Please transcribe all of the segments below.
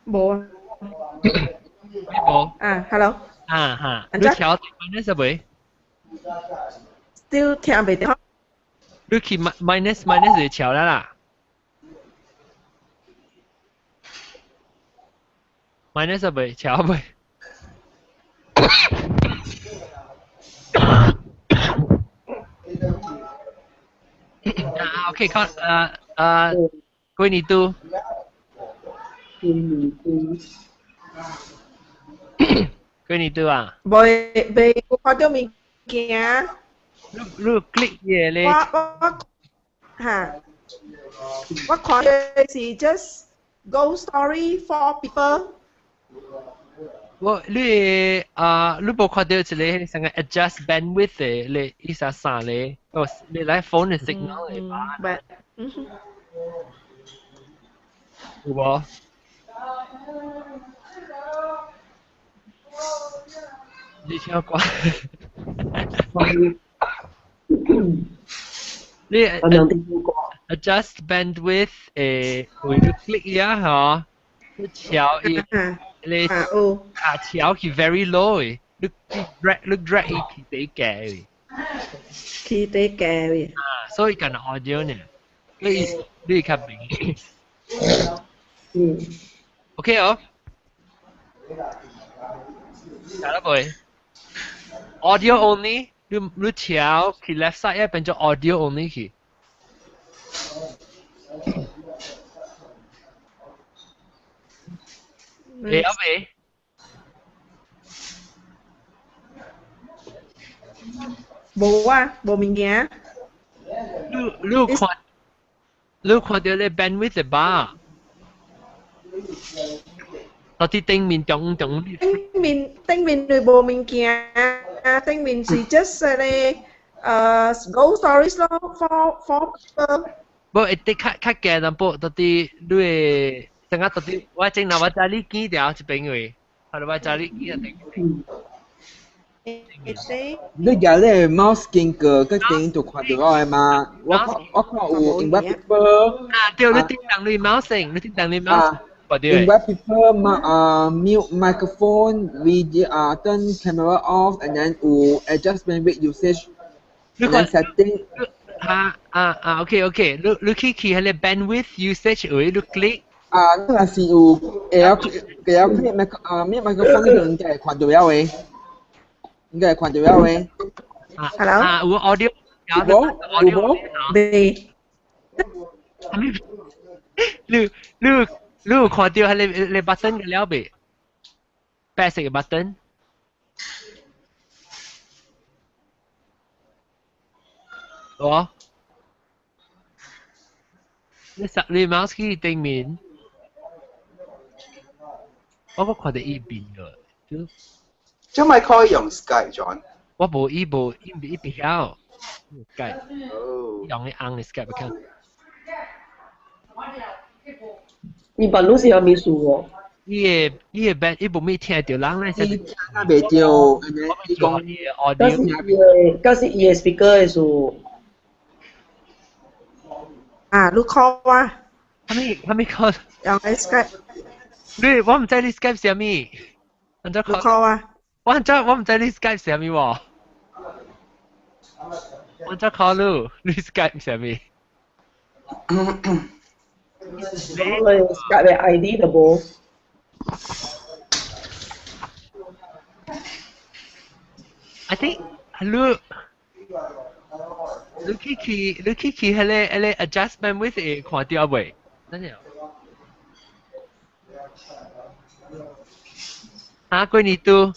無啊。無。啊，hello。啊哈，你調 minus 未？ Still 聽袂著。你去 minus minus 就調啦啦。minus 未？調未？啊，OK，看，幾年度？幾年度？幾年度啊？未未看著物件。你你 click 嘢咧？我我嚇，我看著是 just ghost story for people。我你啊，你無看著一个啥个 adjust bandwidth 的，你伊啥啥咧？哦，你來 phone 的 signal 的吧？嗯。有無？你聽我講。你 adjust bandwidth 誒，為你 click 一下嗬，你調伊，你啊調去 very low 誒，你 drag 你 drag 伊去底價。去底價嘅。啊，所以干 audio 呢，你你較明。嗯。 OK 哦。得啦未？Audio only，你你調去 left side 變做 audio only 去。會曉未？無啊，無物件。你你看，你看著咧 bandwidth 的 bar。到底頂面中中。頂面頂面就無物件，頂面是 just 咧ghost stories 咯，for people。無會得較較低淡薄，到底你會，等下到底我正若我知你見著這邊位，係我知你見頂。你舉咧 mouse 經過個頂就看著我的嘛？我看我看有 invite people。啊，對，你頂當你 mouse，你頂當你 mouse。 Invite people 嘛啊 mute microphone video 啊 turn camera off and then 有 adjust bandwidth usage and then setting。啊啊啊，OK OK，你你去去彼个 bandwidth usage 位，你 click。啊，你若是有會曉會曉 click 麥啊 mute microphone，你就應該會看著了的，應該會看著了的。 Hello。啊，有 audio，有無？有無？未。你你你有看著彼个 button 了未？白色的 button。哦，你實你 mouse 去頂面，我閣看著伊變個，就。這咪可以用 Skype John？我無伊無伊伊袂曉 Skype，用的紅的 Skype account。你把路是啥物事哦？伊个伊个 band 伊無咩聽著人咧，伊聽袂著，伊講伊个 audio。敢是伊个，敢是伊个 speaker 的事。啊，你 call 我。啥物啥物 call？用 Skype。你我毋知你 Skype 啥物，按怎 call？你 call 我。我怎我毋知你 Skype 啥物喎？我怎 call 你？你 Skype 啥物？我 Skype 的 ID 都無。 I think 你你去去你去去彼个彼个 adjust bandwidth 會看著未？等陣。啊，幾年拄，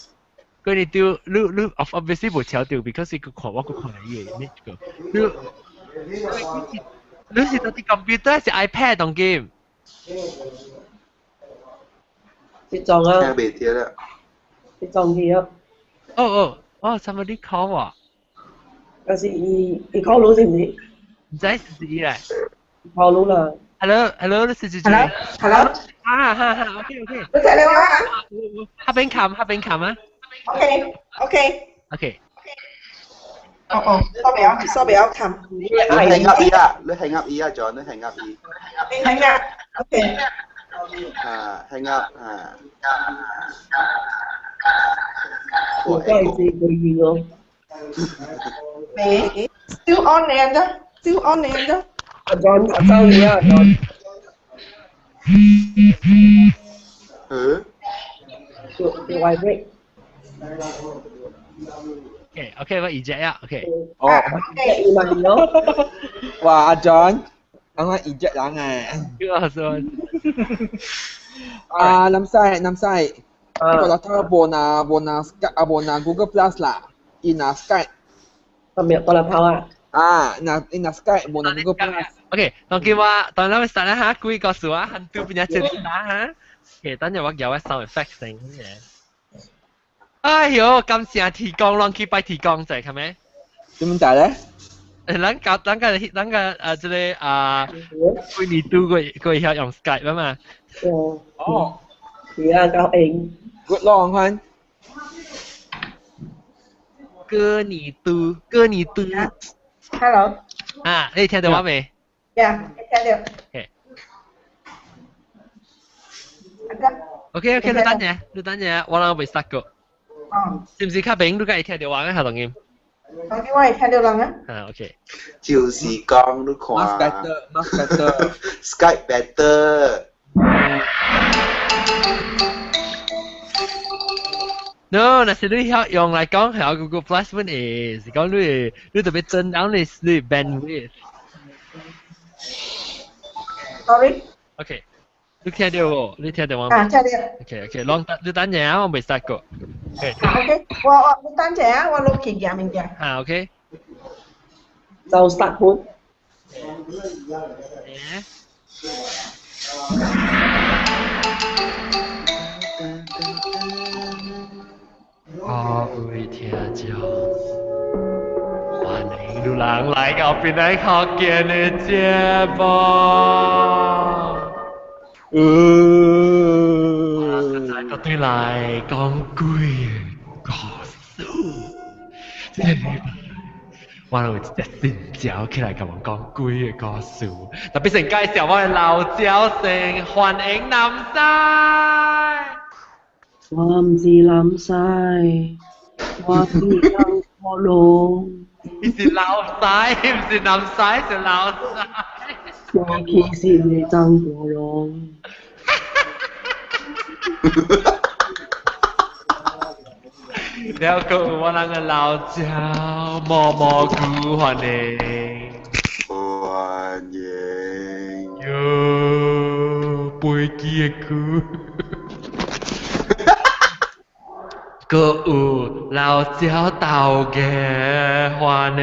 幾年拄，你你 obviously 無調著，because 伊閣看我閣看伊个 image 個。你你是佇 computer 還是 iPad 當今？是裝啊。聽袂著啦。是裝去啊。哦哦哦，somebody call 我。但是伊伊 call 你是毋是？毋知是伊咧。 call 你啦。 Hello hello，你是是 Hello hello。啊哈哈，OK OK。你聽到嗎？下邊冚下邊冚啊。 OK OK。 OK。哦哦，收袂曉冚。你係噏伊啊！你係噏伊啊，John，你係噏伊。係啊，OK。啊，hang up 啊。我該是個語咯。未，still on 嚟的，still on 嚟的。阿 John，阿周你啊，John。嗯？做 vibrate。 OK OK，我 eject 啊，OK。哦。 eject 咯。哇，阿 John，啱啱 eject 人誒。我說。啊，南西南西，個老頭無拿無拿 Skype 啊，無拿 Google Plus 啦，伊拿 Skype。係咪個老頭啊？啊，拿伊拿 Skype 無拿 Google Plus。 OK，當叫我當咱們實啦嚇，幾個數啊，很多邊一隻打嚇。OK，等陣我有一 sound effect 聲嘅。哎喲，感謝天公，攏去拜天公者，係咪？點解咧？咱搞咱個咱個這個啊，幾年拄過過曉用 Skype 啊嘛。哦。哦。而家夠型。 Good 咯，看。哥你嘟，哥你嘟。 Hello。啊，你聽到我未？ Yeah，聽到。 OK。OK OK，你等陣，你等陣，我諗未塞過。哦。是唔是較平？你敢會聽到我嘅下錄音？當然我會聽到人啊。啊，OK。就是講你看。 Much better, much better. Skype better. No，若是你曉用來講，係 Google Plus 本會，是講你你特別增長你你 bandwidth。 Sorry。 OK，你聽到無？你聽到我？啊，聽到。 OK OK，攏你等陣啊，我未塞過。 OK，我我你等陣啊，我落去夾物件。啊 OK。就塞盤。各位聽眾，歡迎路人來到邊來福建的節目。我對來講鬼故事，這個禮拜我有一隻新招起來共我講鬼的故事，特別先介紹我的老招先，歡迎南西。我毋是南西，我是張國榮。你是老西，毋是南西，是老西。我其實是張國榮。了個我那個老趙毛毛菇歡迎。歡迎。喲，飛機的菇。閣有老趙頭家歡迎。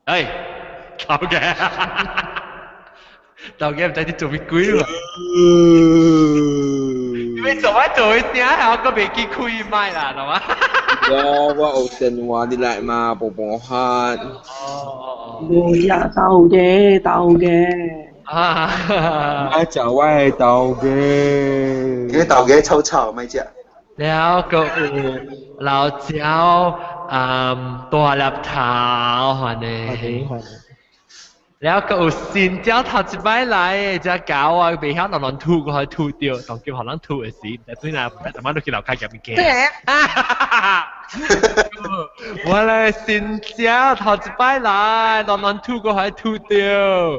哎，頭家，頭家毋知你做乜鬼喎？你做乜做聲？我閣袂記開麥啦，係嘛？我我有電話你來嘛，無辦法。哦。無食豆家，豆家。啊！愛食我的豆家。你豆家臭臭，咪食。了閣有老趙，嗯，大粒頭，歡迎。了閣有新椒頭一擺來的，隻狗啊，袂曉亂亂吐，閣去吐著，當叫予人吐的時，毋知對哪，毋知怎麼都去樓跤夾物件。對啊。我來新椒頭一擺來，亂亂吐閣去吐著。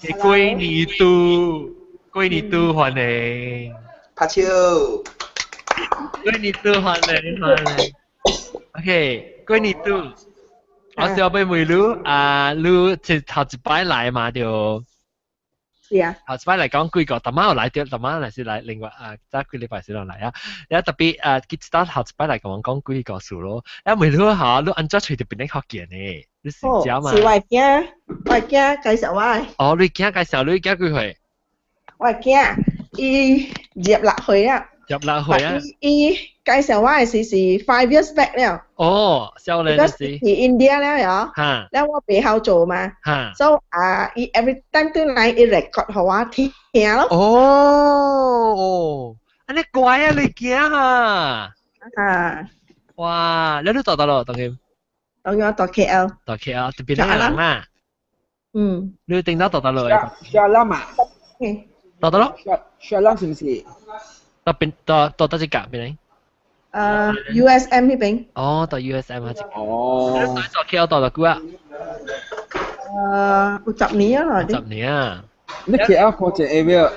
幾年拄，幾年拄歡迎。拍手。幾年拄歡迎歡迎。OK，幾年拄。我小妹問你啊，你是頭一擺來嘛？對。是啊。頭一擺來講幾個，逐擺有來著，逐擺若是來另外啊，早幾禮拜先來啊。了特別啊，佢一頭一擺來共我講幾個事咯。啊問你嚇，你按怎揣著變咧福建的？你是遮嘛？是我囝，我囝介紹我的。哦，你囝介紹，你囝幾歲？我囝伊26歲啊。26歲啊！伊介紹我的時是 5 years back 了。哦，少年時。是 India 了喲。嚇。了我袂曉做嘛。嚇。 So 啊，伊 every time 轉來伊 record 予我聽咯。哦，按呢乖啊，你囝哈。啊。哇，你都到佗咯，當今？當我到 KL。到 KL，特別你人啦。嗯。你頂到到佗落來？ Shah Alam 啊？到佗落？ Shah Alam 是毋是？到邊到到佗一格邊？USM 彼邊。哦，到 USM 啊！哦。你做 KL 到偌久啊？有10年啊。 10年啊！你 KL 靠一 area？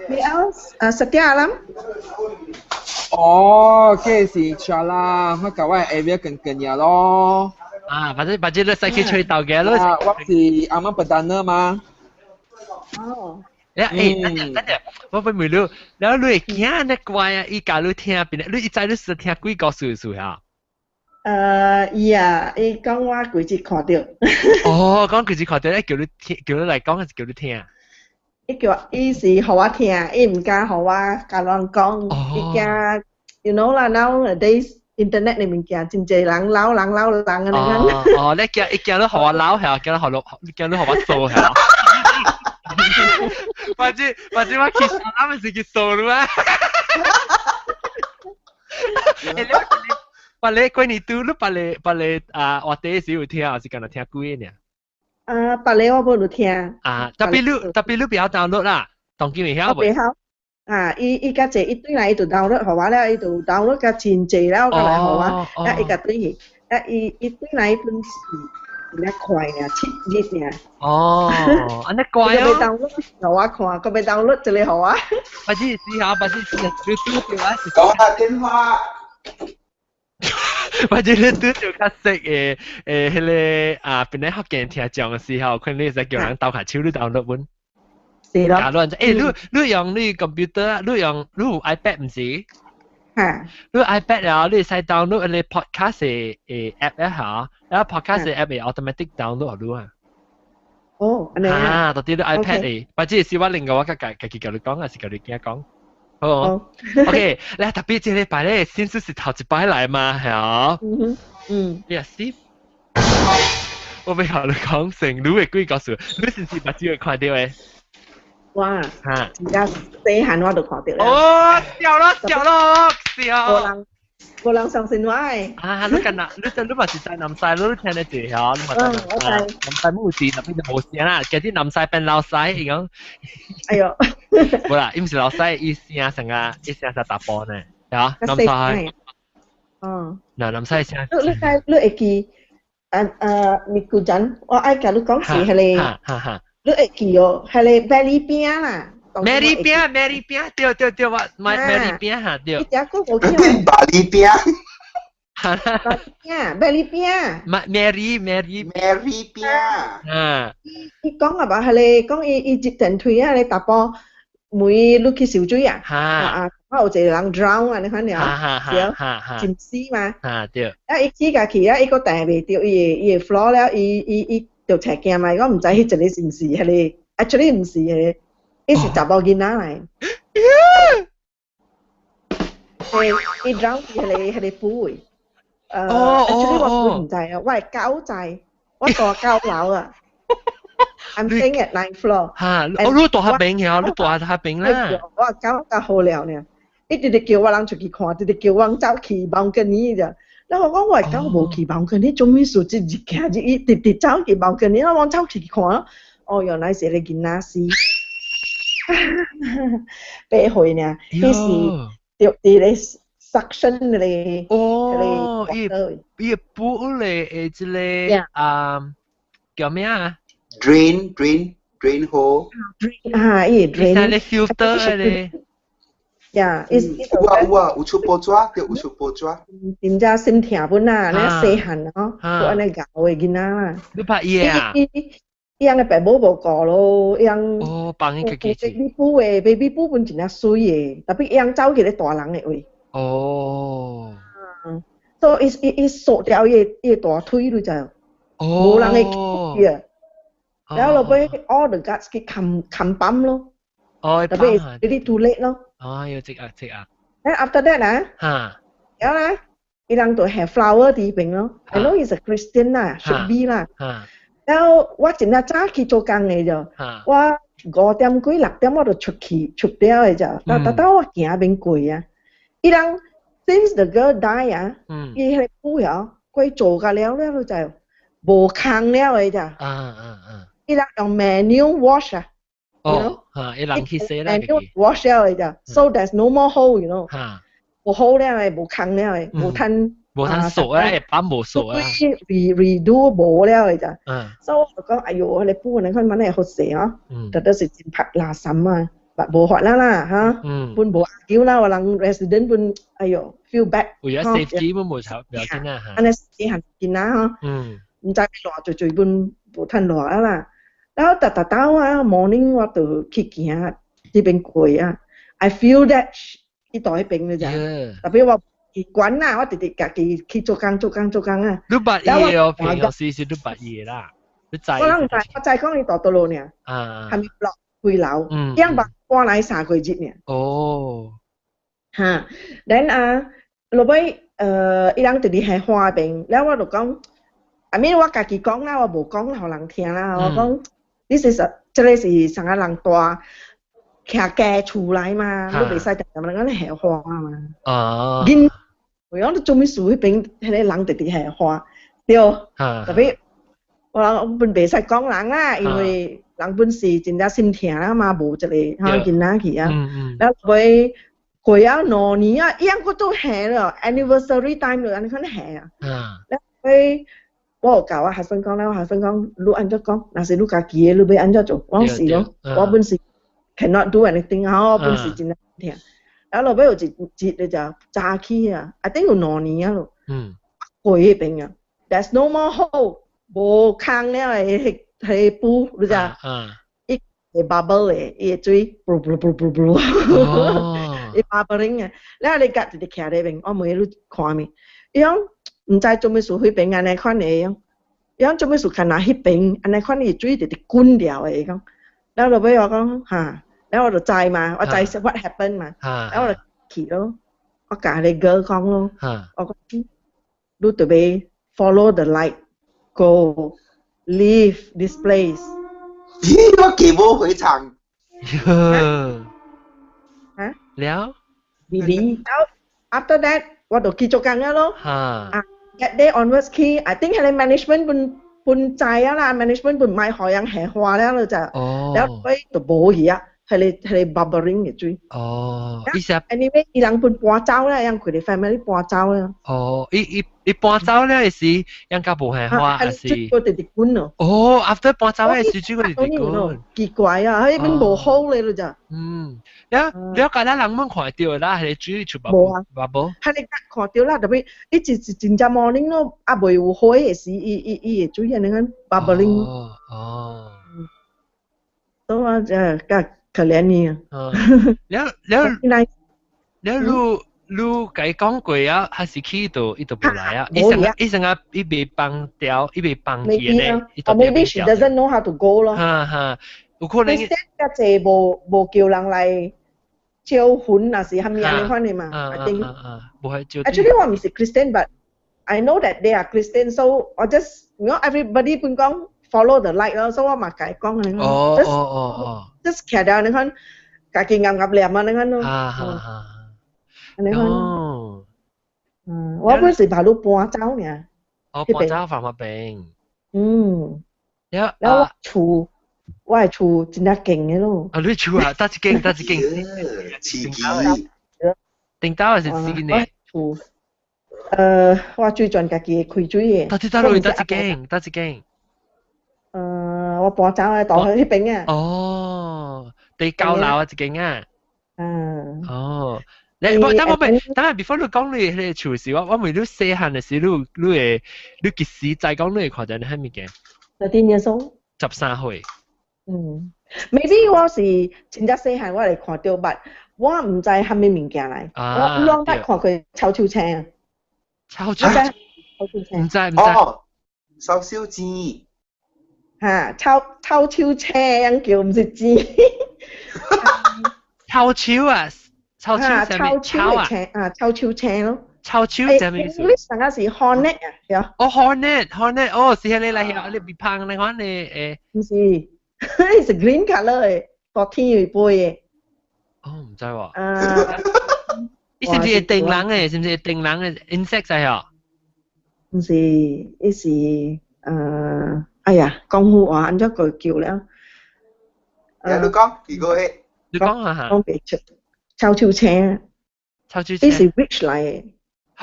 KL Setia Alam。哦，這是 Shah Alam，我佮我 area 近近呀咯。啊，反正你使去揣頭家咯。啊，我是 Aman Perdana 嘛。哦。誒誒，等陣等陣，我問問你，然後你會驚那乖啊？伊教你聽邊？你伊知你是聽鬼故事事啊？伊啊，伊講我規日看著。哦，講規日看著，伊叫你聽，叫你來講，還是叫你聽？伊叫我，伊是予我聽，伊毋敢予我共人講，伊驚，you know 啦，nowadays internet 的物件，真濟人撈人撈人按呢款。哦哦，你驚伊驚你予我撈係啊？驚你予我，驚你予我做係啊？反正我去咱們是去做了嘛。欸，你別你過年拄你別你別你啊，活地時有聽，還是干焦聽鬼爾？啊，別个我無有聽。啊，tapi 你 tapi 你袂曉 download 啦，當今會曉袂？曉。啊，伊伊較濟，伊轉來伊就 download 予我了，伊就 download 較真濟了，閣來予我，啊，伊共轉去，啊，伊伊轉來本是真正快爾，7日爾。哦，按呢乖哦。閣欲 download 予我看，閣欲 download 一個予我。反正試下，反正試下，你拄著啊。講下電話。或者你拄著較識的誒，彼个啊，本來福建聽眾的時候，可能你會使叫人鬥下手，你 download 本。是咯。假亂欸，你用你 computer，你用你有 iPad 毋是？嚇。你 iPad 啊，你會使 download 彼个 podcast 的 app 咧嚇，然後 podcast 的 app 會 automatic download 予你啊。哦，按呢啊，到底你 iPad 的，或者是我另外我較家己共你講，還是共你囝講？好。OK，你 tapi 這禮拜咧，先是是頭一擺來嘛，係啊。嗯嗯。你是？我欲共你講成你的鬼故事，你是毋是目睭會看著的？哇！嚇！真正細漢我就看著了。哦，笑咯笑咯笑。無人無人相信我的。啊，你敢若你這你嘛是在南西，你聽得住嚇？你嘛在南西，南西冇事，那邊就無聲啦。其實南西變老西，伊講。哎喲。無啦，伊毋是老西，伊聲成啊，伊聲是查埔呢，嚇？南西。哦。嗱，南西聲。你你該你會記，啊啊，咪古陣，我愛共你講是彼个，你會記哦，彼个 Mary 餅啦。 Mary 餅，Mary 餅，對對對，我買 Mary 餅嚇對。伊只個無記。變巴黎餅。餅，Mary 餅。 Mary Mary Mary 餅。啊。伊講啊嘛，彼个講伊伊接電梯啊，彼查埔每你去泅水啊，啊，我有一個人 drown 啊，你看了，對，浸死嘛。啊對。啊，伊起家去啊，伊閣彈袂著伊的 floor 了，伊伊伊就揣驚嘛，我毋知彼一個是毋是彼个，actually 毋是彼個，伊是查某囡仔來。欸，伊 drown 佇彼個埔位。Actually 我毋知啊，我的狗知，我住9樓啊。I'm staying at ninth floor。嚇！哦，你住遐邊曉，你住遐邊啦。我狗較好了呢，伊直直叫我人出去看，直直叫我走去 balcony 咋。然後我講我的狗無去 balcony，做咩事？一日行入伊直直走去 balcony，我走去看，哦，原來是個囡仔死。8歲爾，彼是著佇咧 suction 咧。哦，伊伊補咧的這个啊叫咩啊？ Drain drain drain hole。 啊，伊 drain。伊咧 filter 咧。呀，伊有啊有啊，有出報紙，對，有出報紙。真正心疼本啊，你細漢吼，閣按呢𠢕的囡仔啦。你拍伊啊？伊伊翁的爸母無顧咯，伊翁。哦，放伊家己。 baby 布的，baby 布本真正媠的，tapi 伊翁走去咧大人的位。哦。嗯，所以伊伊伊鎖掉伊的伊的大腿，你知無？哦。無人會去啊。然後落尾 all the guards 去冚冚泵咯。哦， tapi 係 too late 咯。哦，要即啊即啊。 Then after that 啊，然後咧，伊人就 have flower 佇邊咯。I know he's a Christian 啦，should be 啦。然後我真正早去做工的就，我5點幾6點我就出去出了的就，但但當我行免過啊。伊人 since the girl die 啊，伊彼个布曉過做甲了了，你知無？無空了的咋。啊啊啊！伊人用 manual wash 啊。哦，嚇，伊人去洗啦。 manual wash 了的咋，so there's no more hole。無 hole 了的，無空了的，無趁。無趁掃啊，會板無掃啊。 redo 無了的咋。所以我就講，哎喲，你搬你看蠻係好勢啊。特別是真拍垃圾啊，無法啦啦嚇。本無叫啦，我人 resident 本，哎喲，feel bad。為咗 safety 本無炒，不要緊啊嚇。按呢死行見啦嗬。毋知熱就最本無趁熱啊啦。然後逐逐晝啊，morning 我就去行這邊過啊。I feel that 伊佇彼邊咧咋。特別我管啊，我直直家己去做工做工做工啊。你捌伊哦，平常時是你捌伊啦。你知？我攏毋知，我知講伊佇佗落爾。啊。係咪落幾樓？伊捌搬來3個月爾。哦。哈，then 啊，落尾伊人直直喺花邊，了我就講，I mean 我家己講啦，我無講予人聽啦，我講，this is 這個是啥個人住徛家厝來嘛，你袂使逐日咁樣下花嘛。囡，我講你做咩事？彼邊彼個人直直下花，對。特別我人本袂使講人啦，因為人本是真正心疼啦嘛，無一個嚇囡仔去啊。了尾過了2年啊，伊樣閣都下了，anniversary time 就按呢款下啊。了尾我有共我學生講咧，我學生講，你按怎講？若是你家己的，你欲按怎做？我講是咯，我本是 cannot do anything 啊，我本是真正疼。然後落尾有一日咧就早起啊，I think 有兩年啊咯。過彼邊啊，there's no more hole，無空了的彼彼個布，你知啊？伊會 bubble 的，伊會水，布布布布布，伊 bubbling 啊，了你家直直徛咧邊，我問伊你看未？伊講毋知做咩事，彼邊按呢款的，伊講，伊講做咩事，敢若彼邊按呢款伊水直直滾掉的，伊講，了落尾我講哈，了我就知嘛，我知 what happen 嘛，了我就去咯，我共彼個 girl 講咯，我講你著欲 follow the light go leave this place。咦，我記無回場。嚇？了？ After that 我就去做工了咯。啊，that day onwards 去，I think 彼個 management 本本知啊啦，management 本莫予人下花了咯就。了尾就無去啊，彼個 bubbling 的水。哦，意思 Anyway，伊人本搬走啦，人規个 family 搬走啦。哦，伊伊伊搬走了時，人家無下花還是？水閣直直滾咯。哦，after 搬走的時，水閣直直滾。奇怪啊，彼邊無好咧咯咋。嗯，了了，敢若人們看著啦，彼個水出無啊，無。彼個看著啦，特別伊一一真正 morning 咯，啊未有火的時，伊伊伊會水按呢款 bubbling。哦哦。都啊，這較可憐你啊。了了了，你你共伊講過啊，還是去到伊就無來啊？伊成伊成啊，伊未放掉，伊未放去咧。 Or maybe she doesn't know how to go 咯。哈哈，有可能。 Christian 較濟無無叫人來招魂，抑是蝦米按呢款的嘛？I think。無係招。 Actually 我毋是 Christian，but I know that they are Christian, so 我 just everybody 本講 follow the light 咯，所以我嘛共伊講你哦哦哦哦。 just 徛掉你看，家己𠊎𠊎念啊，你看咯。哈哈哈。你看。哦。嗯，我本是跑路搬走爾。哦，搬走放彼邊。嗯。了，了我厝，我的厝真正勁的咯。啊，你厝啊，佗一間，佗一間？刺激。頂頭還是四間呢？厝，我水全家己開水的。佗佗佗佗一間，佗一間？我搬走啊，到去彼邊啊。哦，第九樓啊，一間啊。嗯。哦。你等我問，等下 before 你講你彼個厝時，我我問你細漢的時，你你會你幾時知講你會看著啥物件？ 13 years old。 13歲。嗯，maybe 我是真正細漢，我會看著，but 我毋知啥物物件來。我攏捌看過臭手青啊。臭手。臭手青。毋知毋知。哦，燒燒錢。哈，臭臭手青樣叫，毋是錢。臭手啊！臭手臭手的青啊，臭手青咯。臭手啥物意思？你上個是 hornet 啊，係啊。哦，hornet，hornet，哦，是彼個來，你別芳那款的誒。毋是，是 green colour 的，大天會飛的。哦，毋知喎。啊。伊是毋是會叮人的？是毋是會叮人的 insect 啊？毋是，伊是哎呀，江湖話按怎個叫了？你講，幾個係？你講下。講袂出，臭手青。臭手青。這是 witch 來的。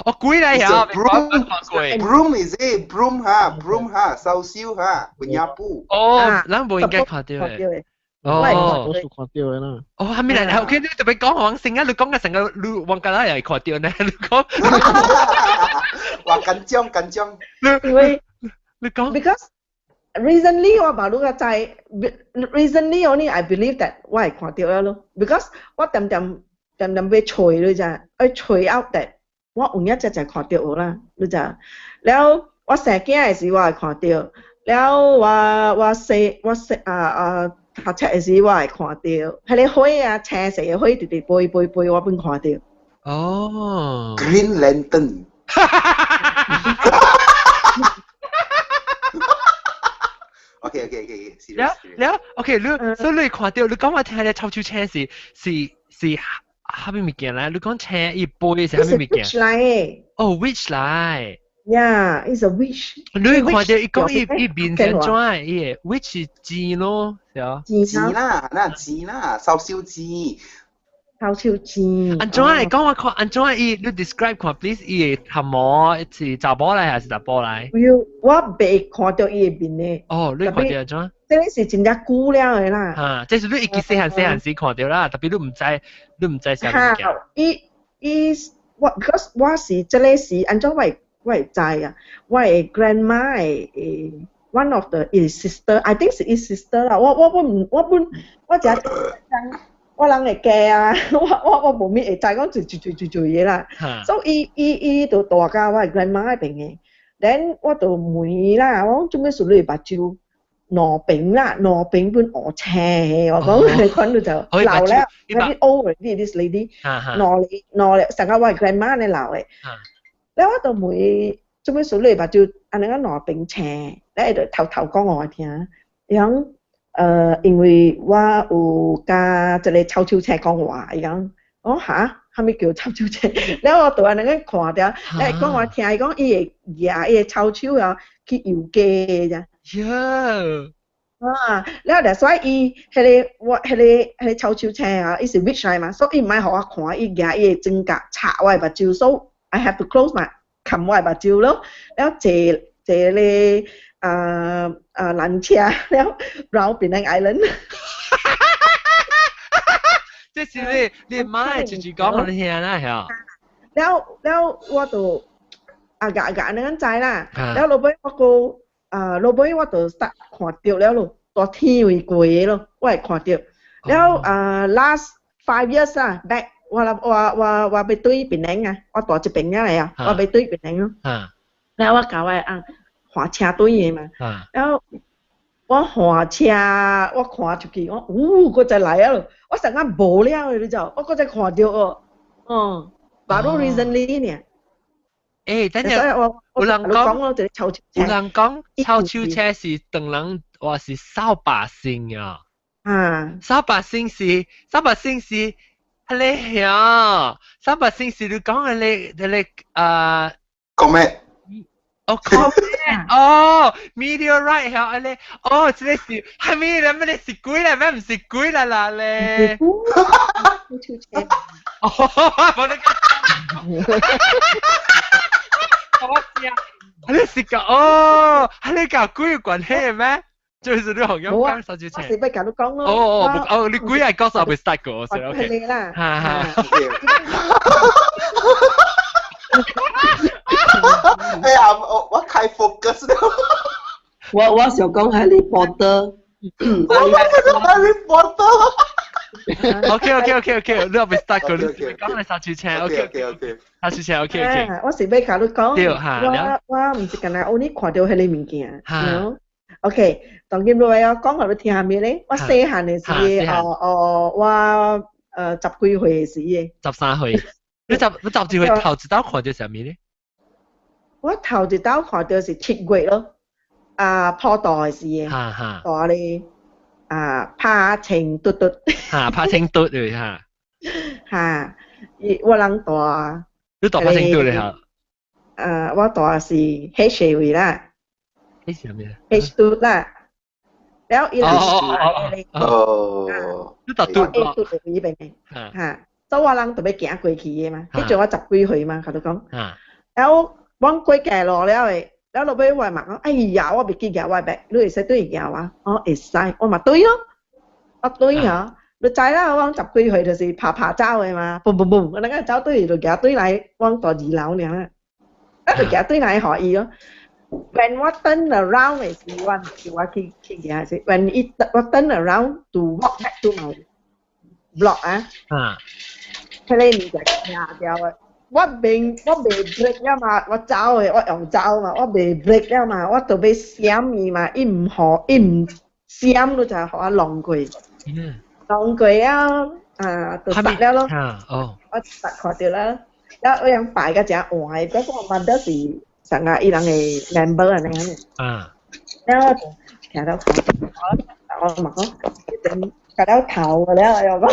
哦，鬼來呀！Broom is it? Broom 哈，broom 哈，燒燒哈，penyapu。哦，咱無應該看到的。哦，多數看到的啦。哦，係咪嚟？OK，你特別講黃姓啊，你講嘅成個你黃家拉又係看到呢？你講。哇，緊張緊張。因為你講。 Because recently 我嘛愈較知，recently only I believe that 我會看到了咯。Because 我恬恬恬恬欲揣你知，愛揣 out that 我有影才才看到啦，你知。了我生囝的時我會看到，了我細啊啊讀冊的時我會看到，彼个火啊青色的火直直飛飛飛，我攏看到。哦。 Green Lantern。OK。了了，OK，你所以你看到你講我聽咧，臭手青是蝦米物件咧？你講青伊飛是蝦米物件？ witch 來的。哦，witch 來。 Yeah, it's a witch。你看到伊講伊伊面是怎樣？伊個 witch 是錢咯，是啊。錢啦，那錢啦，燒燒錢。燒燒錢。按怎樣？講我看，按怎樣？伊你 describe 看，please，伊個頭毛是查某來還是查埔來？我未看到伊个面的。哦，你看到按怎？這個是真正久了的啦。哈，這是你一記細漢細漢時看到啦，特別你毋知啥物件。伊伊我，because 我是這个是按怎我會知啊？我的 grandma 的 one of the 伊 sister，I think 是伊 sister 啦。我我我唔我本我只我人會記啊，我無咩會知講濟濟濟濟濟嘢啦。所以伊伊伊就蹛佮我 grandma 彼邊的，then 我就問伊啦，我講做咩事你目睭兩邊啦，兩邊本烏青的，我講你看到就老了，very old already this lady，老老了，成個我 grandma 咧老的。了我就問伊做咩事你目睭按呢個兩邊青，咧伊就偷偷講予我聽，伊講因為我有佮這个臭手青講話，伊講我哈，啥物叫臭手青？了我就按呢個看著，咧講我聽，伊講伊會舉伊个臭手啊去遊街的咋。喲！啊，了後所以伊彼个我彼个臭手青啊，伊是 witch 來嘛，所以伊毋愛予我看，伊舉伊个指甲插我的目睭，so I have to close my 冚我的目睭咯，了坐坐咧啊啊纜車了繞檳城 Island。這是你媽直直講予你聽啦，係啊。了了我就啊夾夾按呢知啦，了落尾我閣啊落尾我就 start 看著了咯，蹛天位過的咯，我會看著。了啊 last 5 years 啊 back 我我我我欲轉檳城啊，我蹛這邊來啊，我欲轉檳城咯。了我共我的翁換車轉的嘛，了我換車，我看出去，我嗚，閣再來啊咯，我上下無了的，你知，我閣再看著哦，嗯，but recently 呢。欸，等陣我有人講，有人講臭手車是唐人話是掃把星啊。啊。掃把星是彼个遐，掃把星是你講彼个彼个啊。講咩？哦，comet 哦，meteorite 遐，按呢，哦，這个是蝦米咧？乜你是鬼來咩？毋是鬼來啦咧。臭車。哦，無你講。我知啊，你是講哦，你佮鬼有關係咩？就是你學講臭手車。我是欲共你講咯。哦哦哦，你鬼係講就袂 start 過，是 OK。啦。哈哈。哎呀，我開 focus 了。我想講 Harry Potter。我想講 Harry Potter。 OK，你未 start 過，你講你臭手車，OK OK。臭手車 OK OK。我是欲共你講，我我毋是干焦 only 看著彼个物件。OK，當今落來我講予你聽啥物咧？我細漢的時，哦哦，我十幾歲的時的。 13歲，你十幾歲頭一道看著啥物咧？我頭一道看著是7月咯，啊普渡的時的，哈哈，蹛咧啊拍青嘟嘟，哈拍青嘟對哈，哈，我人蹛，你蹛拍青嘟咧哈？我蹛是彼社位啦。H 係咩？H2 啦，了伊人哦，你讀讀 A2 就呢邊嘅，嚇，所以我人就欲行過去嘅嘛，彼陣我十幾歲嘛，佮你講，了阮過街路了的，了落尾我嘛講，哎呀，我袂記舉我的 bag，你會使對伊舉無？我會使，我嘛對咯，我對啊，你知啦，我十幾歲就是拍拍走的嘛，嘣嘣嘣，我那個走對就舉對來，阮蹛二樓爾啦，啊就舉對來予伊咯。When 我 turn around 的時，我叫我去去舉時，when 伊我 turn around to walk back to my block 啊，彼個物件徛掉的，我未 brake 了嘛，我走的，我用走嘛，我未 brake 了嘛，我就欲閃伊嘛，伊毋予，伊毋閃，你就予我弄過，弄過了啊，就實了咯，我實看著啦，了我樣擺個誠換的，嗰個 mother 是上個伊人的 member 按呢樣，了我就聽到看，我嘛講，陣夾了頭了，又講，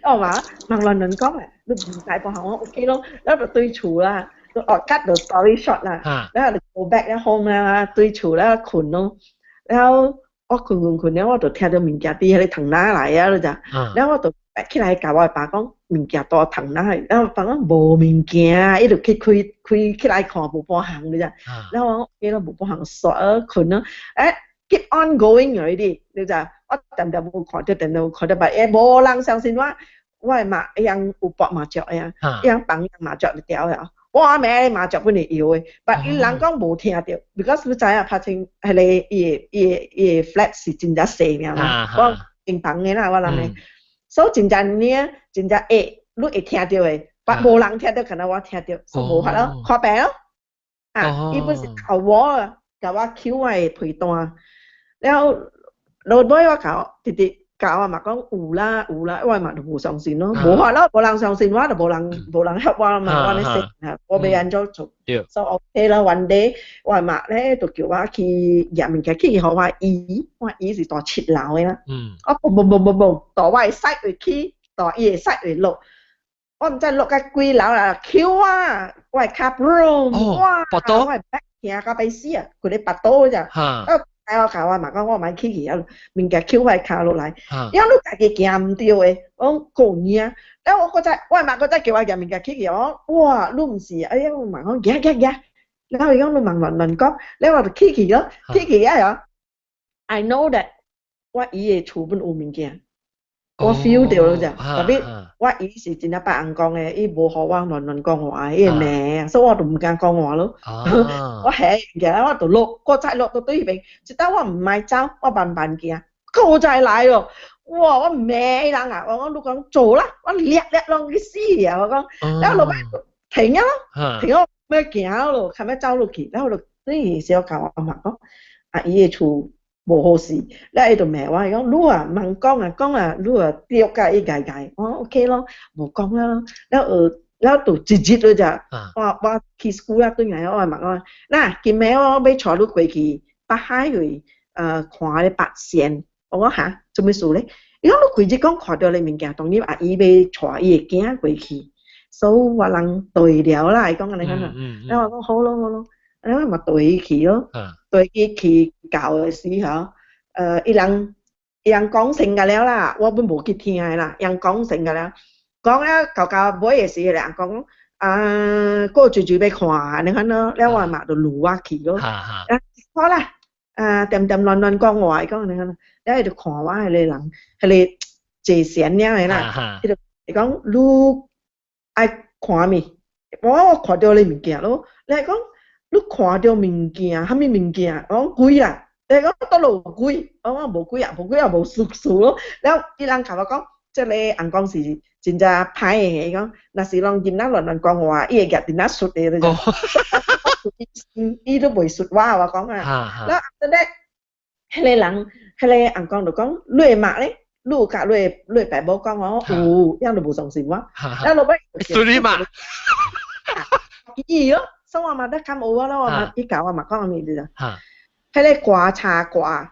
我嘛問亂亂講啊，你毋知無行我 OK 咯，了就對厝啦，哦 cut the story short 啦，了就 go back home 啦，對厝了睏咯，了我睏睏睏了，我就聽著物件佇彼個窗仔來啊，你知，了我就起來共我爸講物件佇窗仔，了爸講無物件，伊就去開開起來看無半項，你知，了我講 OK 咯，無半項煞啊睏咯，欸 keep on going already，你知，我定定無看著，定定有看著，但會無人相信我，我的媽伊人有搏麻雀的啊，伊人放麻雀就掉了，我暝麻雀本來搖的，但伊人講無聽著，because 你知影拍清彼個伊的 flat 是真正細爾嘛，我平房的啦，我諗的，所以真正爾真正會，你會聽著的，但無人聽著，敢若我聽著，所以無法咯，看病咯，啊，伊本是頭我，共我抾我的被單，了落尾我共直直共我嘛講有啦有啦，我嘛就無相信咯，無法咯，無人相信我就無人 help 我嘛，我咧說，我欲按怎做，所以 OK 啦，one day 我媽咧就叫我去舉物件去予我姨，我姨是蹛七樓的啦，我嘣嘣嘣嘣嘣，蹛我的 side 會起，蹛伊的 side 會落，我毋知落到幾樓啦，抾我，我的跤 boom，哇，我的 back 疼到欲死啊，規个腹肚咋，啊，我共我媽講，我莫起去啊，物件抾我的跤落來，因為你家己行毋對的，我講過年，了我閣再，我媽閣再叫我舉物件起去，我講哇，你毋是，哎呀，我媽講行行行，了伊講你莫亂亂講，了我就起去咯，起去啊，I know that 我姨的厝本有物件，我 feel 著了咋，特別我姨是真正別人講的，伊無予我亂亂講話，伊會罵，所以我就毋敢講話咯。我下行，我就落，閣再落到對彼邊，一當我毋愛走，我慢慢行，閣再來咯。哇！我罵伊人啊！我講你講做啦，我掠掠攏去死啊！我講，了落尾停啊咯，停咗欲行咯，較欲走落去，了我就對小共我媽講，啊伊的厝無好勢，了伊就罵我，伊講你啊茫講啊講啊，你啊對甲伊共共，我講 OK 咯，無講了咯，了學了就一日了咋，我去 school 啦，轉來我嘛講，嗱今暝我欲帶你過去北海去，看咧八仙，我講哈，做啥物事咧？伊講你規日講看著咧物件，當然阿姨欲帶伊的囝過去，所以我人對了啦，伊講按呢款啊，了我講好咯好咯，了我嘛綴伊去咯，綴伊去到的時候，伊人講成個了啦，我本無去聽的啦，伊人講成個了，講了到到尾的時，人講啊，過濟濟欲看按呢款咯，了我嘛就擄我去咯，啊好啦，啊恬恬亂亂講話，伊講按呢款，了伊就看我彼個人，彼個坐禪爾的啦，伊就伊講你愛看物？我看著你物件咯，你講你看著物件，啥物物件？我講鬼啦，你講佗落有鬼？我講無鬼啊，無鬼也無事事咯。了伊人共我講，這个翁公是真正歹的，伊講若是攏囡仔亂亂講話，伊會舉釘仔術的，伊都袂術我，我講啊。了後咧，彼个人，彼个翁公就講，你的媽咧？你有共你的爸母講我有，伊就無相信我。了落尾，術你媽。伊咯，所以我嘛得較無我咯，我嘛伊共我嘛講啥物字啊？彼个棺柴蓋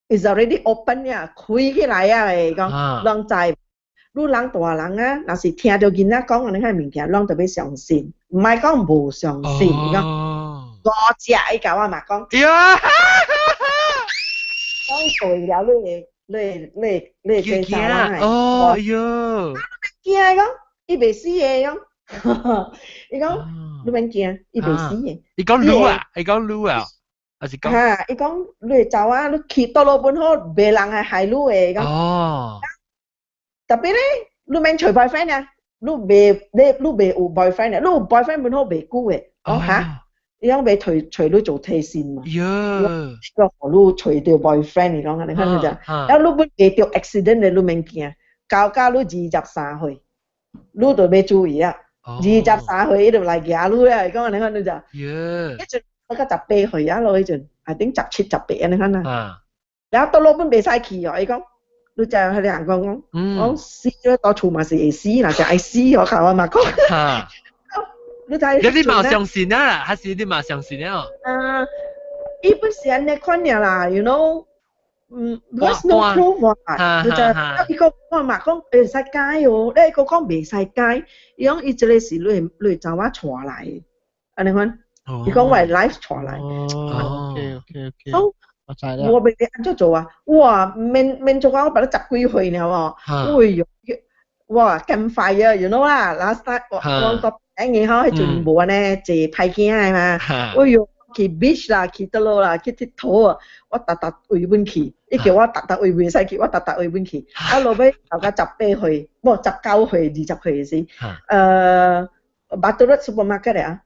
is already open 呀，開起來啊！伊講，攏知。你人大人啊，若是聽著囡仔講按呢款物件，攏著欲相信，毋愛講無相信。伊講，五隻伊共我嘛講。呀！講對了，你會這查某哦喲！驚講，伊袂死的講，伊講你免驚，伊袂死的。伊講擼啊，伊講擼啊，還是講？哈，伊講你會走啊，你去倒落本好，袂人會害你的講。哦。特別咧，你免揣 boyfriend 啊，你袂你你袂有 boyfriend 啊，你有 boyfriend 本好袂久的。講哈，伊講袂揣揣你做替身嘛。喲。個予你揣著 boyfriend，你講啊，你看你就，然後你本袂著 accident 的，你免驚。到甲你23歲，你就欲注意啊。23歲，伊就來舉你啊！伊講你看你就，喲。彼陣我才18歲啊囉，彼陣，I think 17、18按呢款啊。然後倒落本袂使去哦，伊講，你知彼个人講講，講死了到厝嘛是會死，若是愛死，我共我嘛講。你知？你嘛相信啊？還是你嘛相信啊？啊，伊不是按呢款爾啦，you know。嗯，because no proof 啊，就就伊個我嘛講會使改哦，你個講袂使改，伊講伊這個是你查某帶來的，按呢款，伊講我 life 帶來。哦，OK。我知啦。我袂按怎做啊？哇，免免做啊！我捌了十幾歲了哦。哎喲，哇，campfire，you know 啦，last time 我我到頂個吼，彼陣無按呢坐歹囝的嘛。哎喲，去 beach 啦，去佗落啦，去𨑨迌啊！我逐逐位阮去，伊叫我逐逐位袂使去，我逐逐位阮去。啊，落尾到甲18歲，無19歲、20歲時，Batu Road supermarket 啊，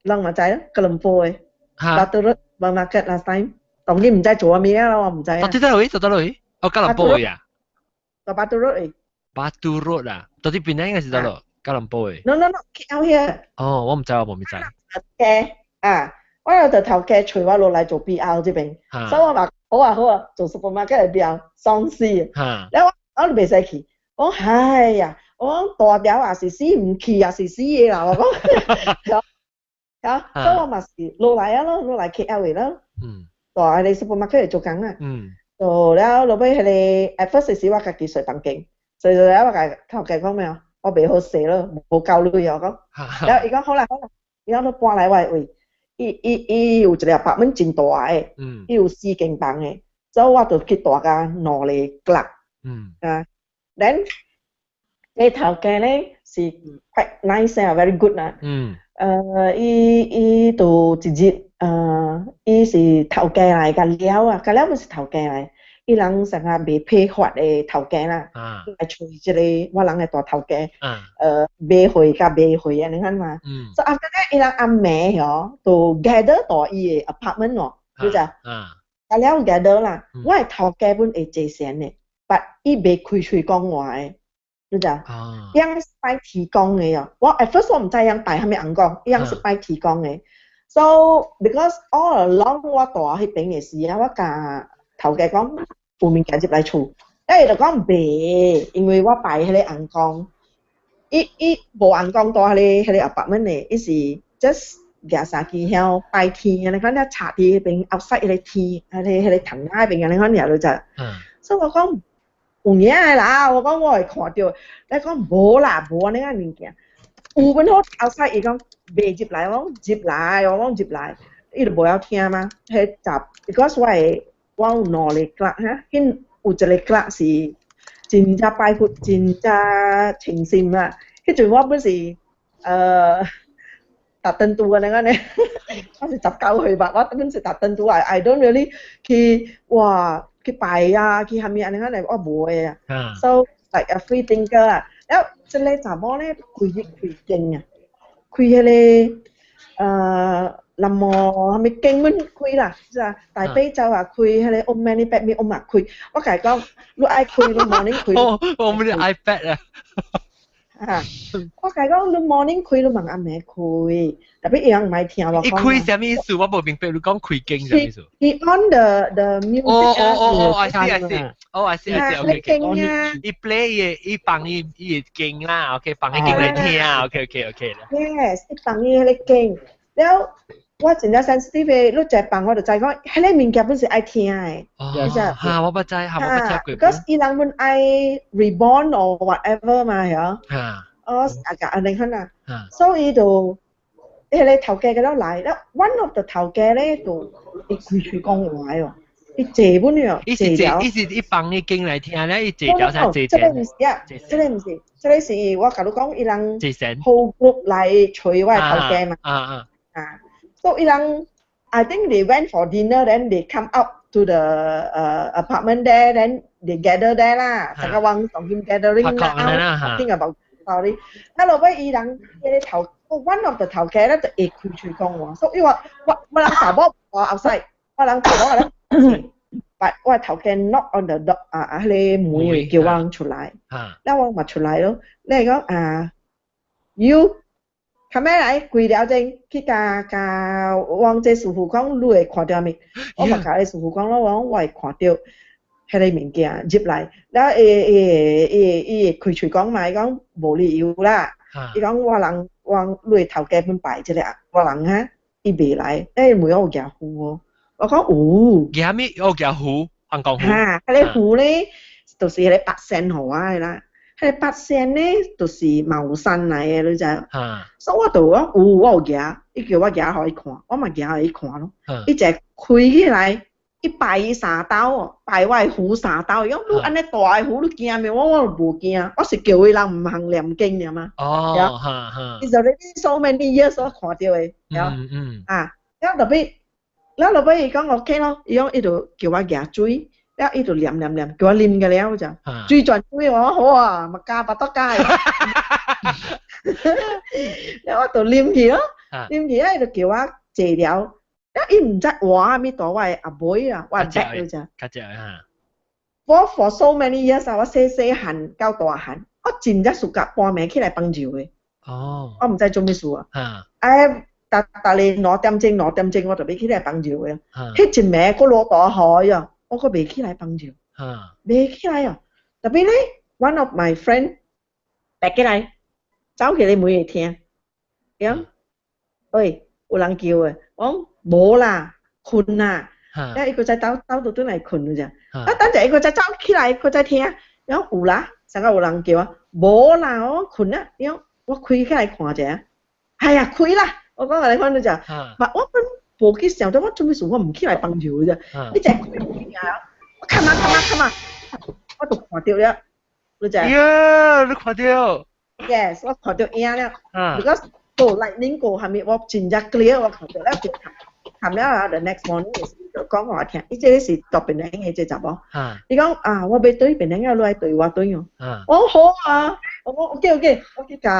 人嘛知啦，吉隆坡的 Batu Road supermarket last time，當然毋知做啥物啊，我毋知啊。到底佗位？到佗位？哦，吉隆坡的啊。到 Batu Road 的。 Batu Road 啊，到底邊應該是佗落？吉隆坡的。 No，KL here。哦，我毋知，我無知。嘅啊。我有就頭家揣我落來做 BR 這邊，所以我話好啊好啊，做 supermarket 的 BR 爽死。然後我都袂使去，我講哎呀，我講大條也是死，毋去也是死的啦，我講。啊，所以我嘛是落來啊咯，落來 KL 的咯。蹛彼个 supermarket 做工啊。做了落尾彼个 at first 時我家己洗房間，洗做了我共頭家講咩？我袂好勢咯，無夠鐳我講。了伊講好啦好啦，伊講你搬來我的位。伊伊伊有一个apartment 真大个，伊有四間房的，所以我就去蹛共兩个 clerk。啊，then 這頭家咧是 quite nice 啊，very good 啦。伊伊就一日，伊是頭家來共了啊，共了毋是頭家來，伊人成日袂批發的頭家啦，來揣這个我人的大頭家，買貨佮賣貨按呢款嘛。所以 after that 伊人暗暝吼，就 gather 到伊的 apartment 哦，你知？共了 gather 啦，我的頭家本會坐閒的，but 伊袂開喙講話的，你知？伊人是拜天公的哦，我 at first 我毋知伊人拜啥物尪公，伊人是拜天公的。So because all along 我蹛彼邊的時啊，我共頭家講有物件入來厝，伊就講袂，因為我拜彼个尪公，伊伊無尪公蹛彼个 apartment 的，伊是 just 舉三支香拜天，按呢款咧插佇彼邊 outside 彼个天，彼个窗仔彼邊按呢款爾就。所以我講有影的啦，我講我會看著，你講無啦，無按呢款物件，有本好 outside 伊講袂入來，我講入來，我講入來，伊就無曉聽嘛。彼十，because 我的我有兩个 clerk 哈，彼有一个 clerk 是真正拜佛，真正誠心啦。彼陣我本是特登拄按呢按呢，我是19歲吧，我本是特登拄，I don't really 去哇去拜啊，去啥物按呢按呢，我無的啊。So like a free thinker 啊，了這个查某咧開日開經啊，開彼个南無啥物經阮開啦，是啊，大悲咒啊開，彼个唵嘛呢叭咪吽嘛開，我共伊講，你愛開你 morning 開。哦，我們的 iPad 啊。啊！我共伊講，你 morning 開，你嘛暗暝開，特別伊人毋愛聽我講。伊開啥物意思？我無明白你講開經啥物意思。伊 on the music 哦哦哦哦，I see I see，哦 I see I see，OK OK。伊 play 伊伊放伊伊的經啦，OK，放伊經來聽，OK OK OK。 Yes，伊放伊彼个經，了我真正 sensitive 的，你一放我就知講，彼个物件本是愛聽的。哦，哈，我不知，哈，我不聽過。 Because 伊人本愛 reborn or whatever 嘛，係哈。哦，啊個按呢款啦，所以就彼个頭家個了來，了 one of the 頭家咧就伊開喙講話哦，伊坐本了，伊是坐，伊是伊放伊經來聽咧，伊坐條才坐。這个毋是啊，這个毋是，這个是我共你講，伊人 whole group 來揣我頭家嘛。啊，所以伊人，I think they went for dinner, then they come up to the apartment there, then they gather there 啦，大家往上邊 gathering 啦，think about sorry，啊落尾伊人彼个頭。one of the 頭家咧就會開喙講話，所以我人查某我 outside，我人做我咧，但我頭家 knock on the door 啊，彼个門叫我出來，了我嘛出來咯，你講啊，you 較尾來規了鐘去共共阮這師傅講，你會看著物？我嘛共彼師傅講咯，我講我會看著彼个物件入來，了伊伊伊伊會開喙講嘛，伊講無理由啦，伊講我人。我你頭家本拜這個我人哈，伊袂來，欸，問我有舉符無？我講有。舉咩？有舉符，紅光符。哈，彼个符咧，就是彼个八仙予我的啦。彼個八仙咧，就是茅山來的，你知？所以我就講有，我有舉，伊叫我舉予伊看，我嘛舉予伊看咯。伊一開起來，伊拜伊三兜哦，拜我的符三兜。伊講你按呢大的符，你驚無？我無驚，我是叫伊人毋通念經爾嘛。哦，哈哈。 It's already so many years 我看著的，啊，了後尾，了後尾伊講 OK 咯，伊講伊就叫我舉水，了伊就念念念，叫我啉個了就，水轉水我好啊，嘛加巴肚加。了我就啉去咯，啉去啊，伊就叫我坐了。伊毋知我咪大我的阿妹啊，我的 bag 咋。較濟哈。我 for so many years 啊，我細細漢到大漢，我真正暑假半暝起來幫手的。我毋知做咩事啊。哎，逐逐日2點鐘2點鐘，我就欲起來幫手的。彼一暝閣落大雨啊，我閣袂起來幫手。袂起來啊！特別咧，one of my friend 爬起來，走去咧門會聽，講，喂，有人叫的，我講無啦，睏啦，了伊閣再倒倒倒轉來睏咋，啊等陣伊閣再走起來，閣再聽，講有啦，啥個有人叫啊？無啦，我睏啊，伊講我開起來看者，哎呀開啦，我講共你看就，嘛我本無去想到我做咩事，我毋起來幫手咋，你再開啊，我看嘛看嘛看嘛，我就看著了，你知？呀，你看著？Yes，我看著影了，because 過 lightning 過下面，我真正 clear，我看著了就看了啊，the next morning 就講我聽，伊這個是蹛檳城的這查某，伊講啊，我欲轉檳城啊，你來綴我轉哦，我講好啊，我講 OK OK，我去共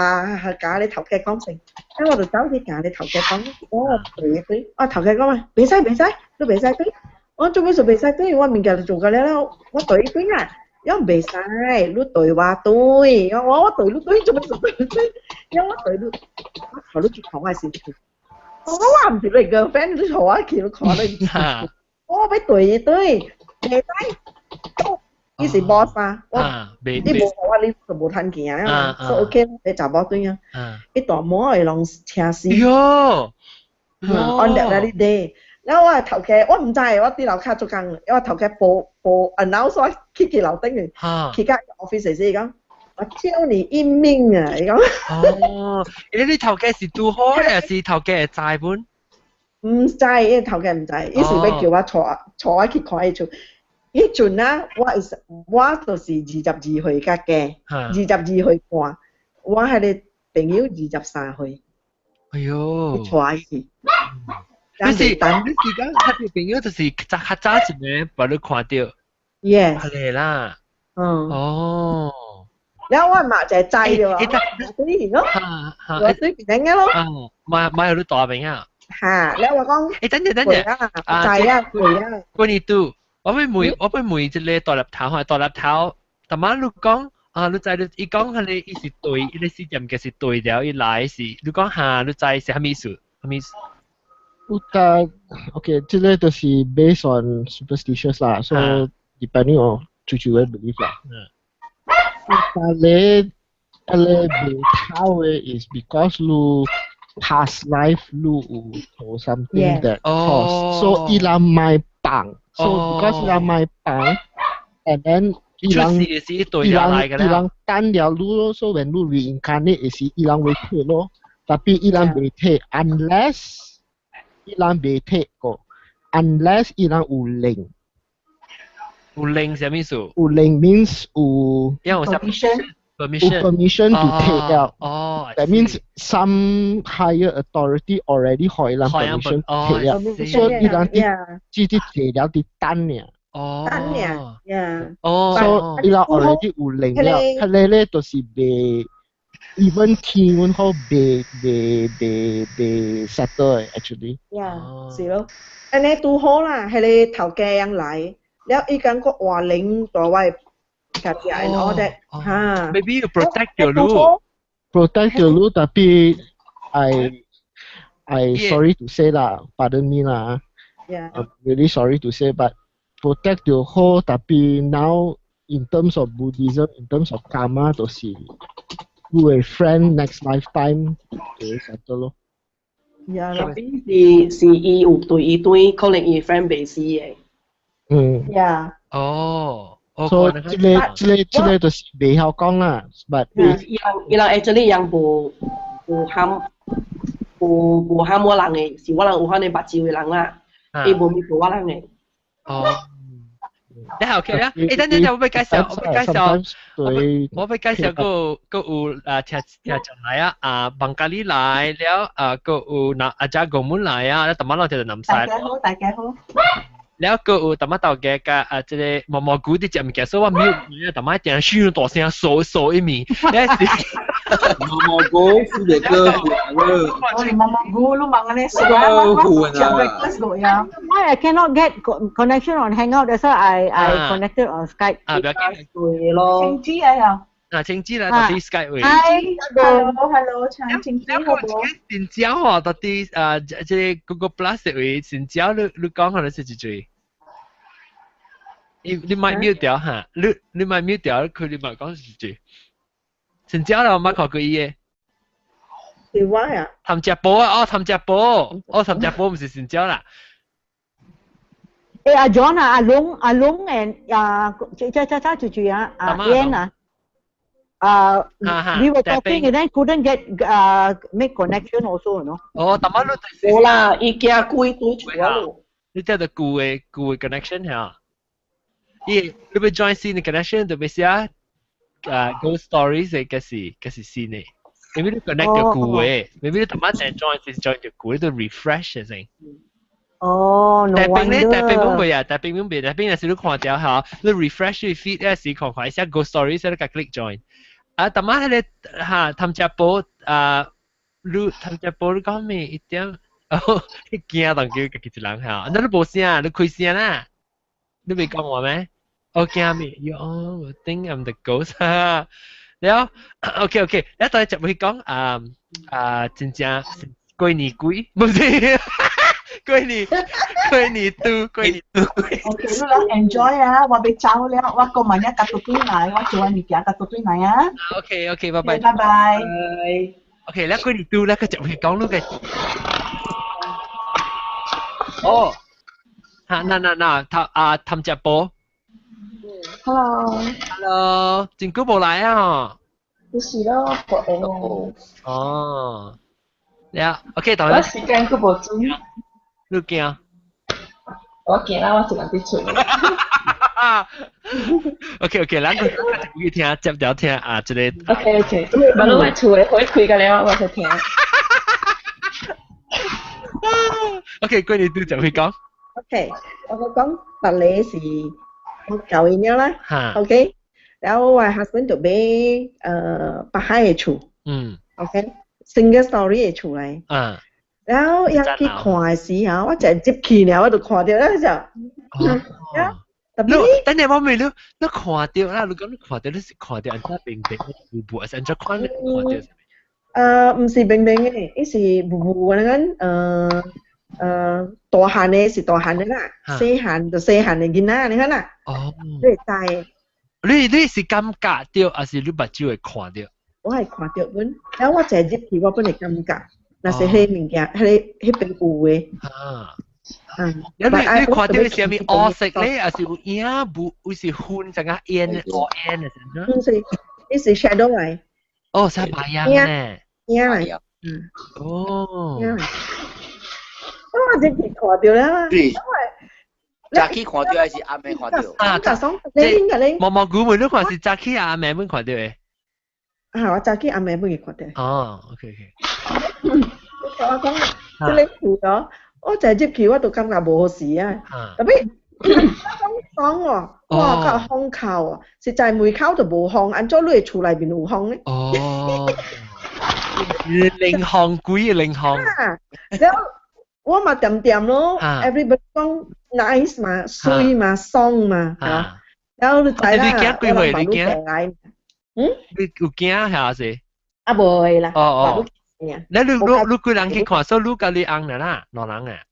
共你頭家講聲，咁我就走去共你頭家講，我綴轉，我頭家講啊，袂使袂使，你袂使轉，我做咩事袂使轉？我物件就做過了了，我綴轉啊。伊講袂使，你綴我轉，我我綴你轉做咩事綴你轉？伊講我綴你，我予你去看我身軀。我我毋是你 girlfriend，你予我去你看你。我欲綴伊轉，袂使。伊是 boss 啊，我你無予我你就無趁錢啊，所以 OK，你查某轉啊。伊大魔會攏車死。喲，on that very day。然後我的頭家，我毋知，我佇樓跤做工，我頭家報報 announce 我去樓頂去，去到 office 時伊講，我救你一命啊！伊講。哦，你頭家是拄好，還是頭家會知本？毋知，伊頭家毋知，伊是欲叫我帶帶我去看伊厝。彼陣啊，我是我就是22歲較低，22歲半，我彼个朋友23歲。哎喲！帶伊去。你是講較濟朋友就是較較早一個，予你看著。 Yes。係啦。哦。然後我嘛就係知咗，對咯，我對邊個咯。啊，買買予你大朋友。嚇，然後我講。等陣等陣。啊，知啊，會啊。關於拄，我欲問一个大粒頭，大粒頭，逐擺你講啊，你知你伊講彼个伊是對，伊個事件嘅是對了，伊來是，你講哈，你知是啥物意思？啥物意思？有甲 OK，這個就是 based on superstitious 啦，so depending on 自己的 belief 啦。但你你袂頭的 is because 你 past life 你有做 something that cause，所以伊人莫放，so because 伊人莫放，and then 伊人伊人伊人等了你咯，so when 你 reincarnate 是伊人會退咯。Tapi 伊人袂提，unless 伊人袂提過，unless 伊人有靈。有靈啥物意思？有靈 means 有有 permission permission 有 permission to 提了。哦，that means some higher authority already 予伊人 permission 提了，所以伊人佇只佇提了佇等爾。等爾，yeah。所以伊人 already 有靈了，彼个咧就是袂 even 天阮好袂袂袂袂 settle actually。 Yeah，是咯。按呢拄好啦，彼个頭家人來，了伊講個換靈大位家己 and all that 嚇。 Maybe you protect 著汝。 Protect 著汝，tapi I sorry to say 啦，pardon me 啦。 Yeah. I'm really sorry to say, but protect 著好，tapi now in terms of Buddhism, in terms of karma，就是你的 friend next lifetime 就會 settle 咯。 Yeah 是是伊有對伊對，可能伊 friend 袂死的。嗯。 Yeah。哦。所以這个這个這个就是袂曉講啦，but 伊人伊人 actually 人無無喊無無喊我人的，是我人有喊的目睭的人啦，伊無咪過我人的。哦。你係 OK 啊？誒，等等等，我欲介紹，我欲介紹，我欲介紹閣閣有啊，聽聽眾來啊，啊，孟加里來了，啊，閣有那阿加國門來啊，淡仔老聽南西。大家好，大家好。了閣有淡仔豆家佮啊，這个毛毛菇佇食物件，所以我 mute 啊，淡仔聽傷大聲，掃掃一面，毛毛菇是別個我哋毛毛菇都問你食啊，我食 breakfast 過呀。 Why I cannot get connection on Hangout? That's why I connected on Skype. 啊，不要緊。對咯。青枝啊又。啊，青枝啦，到底 Skype 位。 Hello，hello，陳青枝好冇？成交哦，到底啊，這個 Google Plus 位成交，你你講可能是一句。你你咪 mute 掉嚇，你你咪 mute 掉，佢你咪講一句。成交啦，我捌看過伊的。是我啊。譚食寶啊，哦，譚食寶，哦，譚食寶毋是成交啦。誒，阿 John 啊，阿龍，阿龍 and 啊，這這這這住住啊，阿 Ian 啊。We were talking and then couldn't get make connection also, you know. 哦，淡仔你無啦，伊驚鬼對厝啊。你這就舊的舊的 connection 嚇。伊你欲 join 新的 connection 就欲寫啊 ghost stories 的，這是這是新的。maybe 你 connect 著舊的，maybe 你淡仔淨 join 是 join 著舊，你都 refresh 先。哦，no 大兵咧，大兵冇 wonder。袂啊，大兵冇袂，大兵若是你看著嚇，你 refresh 你 feed 咧時看看一下 ghost stories 你共 click join。啊，淡仔彼个嚇，譚食寶啊，你譚食寶你講咩一點？哦，你驚當叫家己一人嚇，那你無聲，你開聲啦，你袂講話咩？我驚咩？You all think I'm the ghost 了，OK OK，你當日會講啊啊，真正過年鬼，不是過年過年拄過年拄。 OK，你啷 enjoy 啊！我欲走了，我過萬一甲倒轉來，我做完物件共倒轉來啊。 OK OK，拜拜。拜拜。 OK，你過年拄，你個就會講你個。哦，嚇，嗱嗱嗱，譚啊譚食寶。 Hello。 Hello，真久無來啊！就是咯，過緣。哦，了，OK，當我時間閣無準。你驚？我驚啦，我一人佇厝。 OK OK，咱去聽接條聽啊，這個。 OK OK，無論我厝的火開個了，我才聽。 OK，過年拄就會講。 OK，我講別個是我舊年了啦。嚇。 OK，然後我 husband 就買北海的厝。OK，single story 的厝來。然後一去看的時候，我就入去了，我就看著了就。你等下我問你，你看著啦？你講你看著，你是看著按怎平平霧霧，還是按怎款看著？毋是平平的，伊是霧霧那個大漢的是大漢的啦，細漢就細漢的囡仔，你看啦。你會知。你你是感覺著，還是你目睭會看著？我係看著本，然後我就入去，我本會感覺，若是彼物件，彼个彼邊有的。啊。嗯。你你看著是啥物烏色咧，還是有影無？有是粉，怎啊煙烏煙的？毋是，伊是 shadow 來。哦，是白影咧。影來。嗯。哦。我真係看到啦。對。早起看到還是暗暝看到？啊，你毛毛菇妹你看是早起啊暗暝本看到的？啊，我早起暗暝本看到。哦，OK OK。我講，這個厝哦，我就入去我都感覺無好勢啊。特別講風哦，哇，較風口哦，實在門口就無風，按怎你的厝內面有風咧？哦，靈風鬼靈風。啊，然後我嘛恬恬咯，everybody 講 nice 嘛，水嘛，爽嘛，嚇。然後你知啦，你驚幾歲？你驚？嗯？你有驚係是？啊，無會啦。哦哦。你你你你幾人去看？所以你佮你翁啦，兩人啊？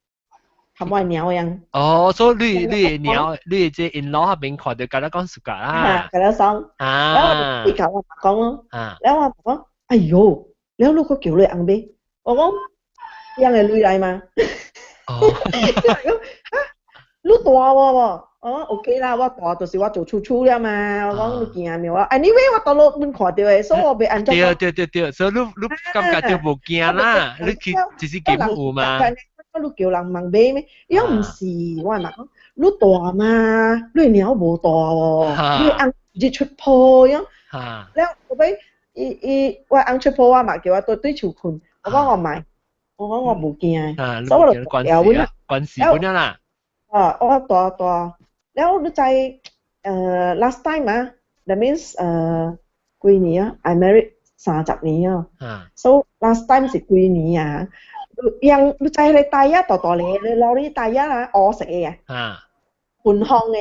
含我娘樣。哦，所以你你娘，你這 in law 那邊看到，佮你講暑假啦。佮你爽。啊。然後你共我講咯。啊。然後我講，哎喲，了你閣叫你翁買？我講，翁會鐳來嗎？哦。哈，你大我無？我講 OK 啦，我大就是我做厝厝了嘛。我講你驚沒有？Anyway，我倒落本看著的，所以我袂按怎。對對對對，所以你你感覺著無驚啦，你去只是基本有嘛。你叫人問買咩？伊講毋是，我嘛講你大嘛，你娘無大喎，你翁日出鋪樣。了後尾伊伊我翁出鋪，我嘛叫我對對厝睏，我講我毋愛，我講我無驚，所以我就關事啦，關事本啦。啊，我大大。了你知呃 last time 啊，that means 呃幾年啊？I married 30年啊。So last time 是幾年啊？用你知彼个 tayar 大大个，lorry tayar 啊，烏色的啊，噴風的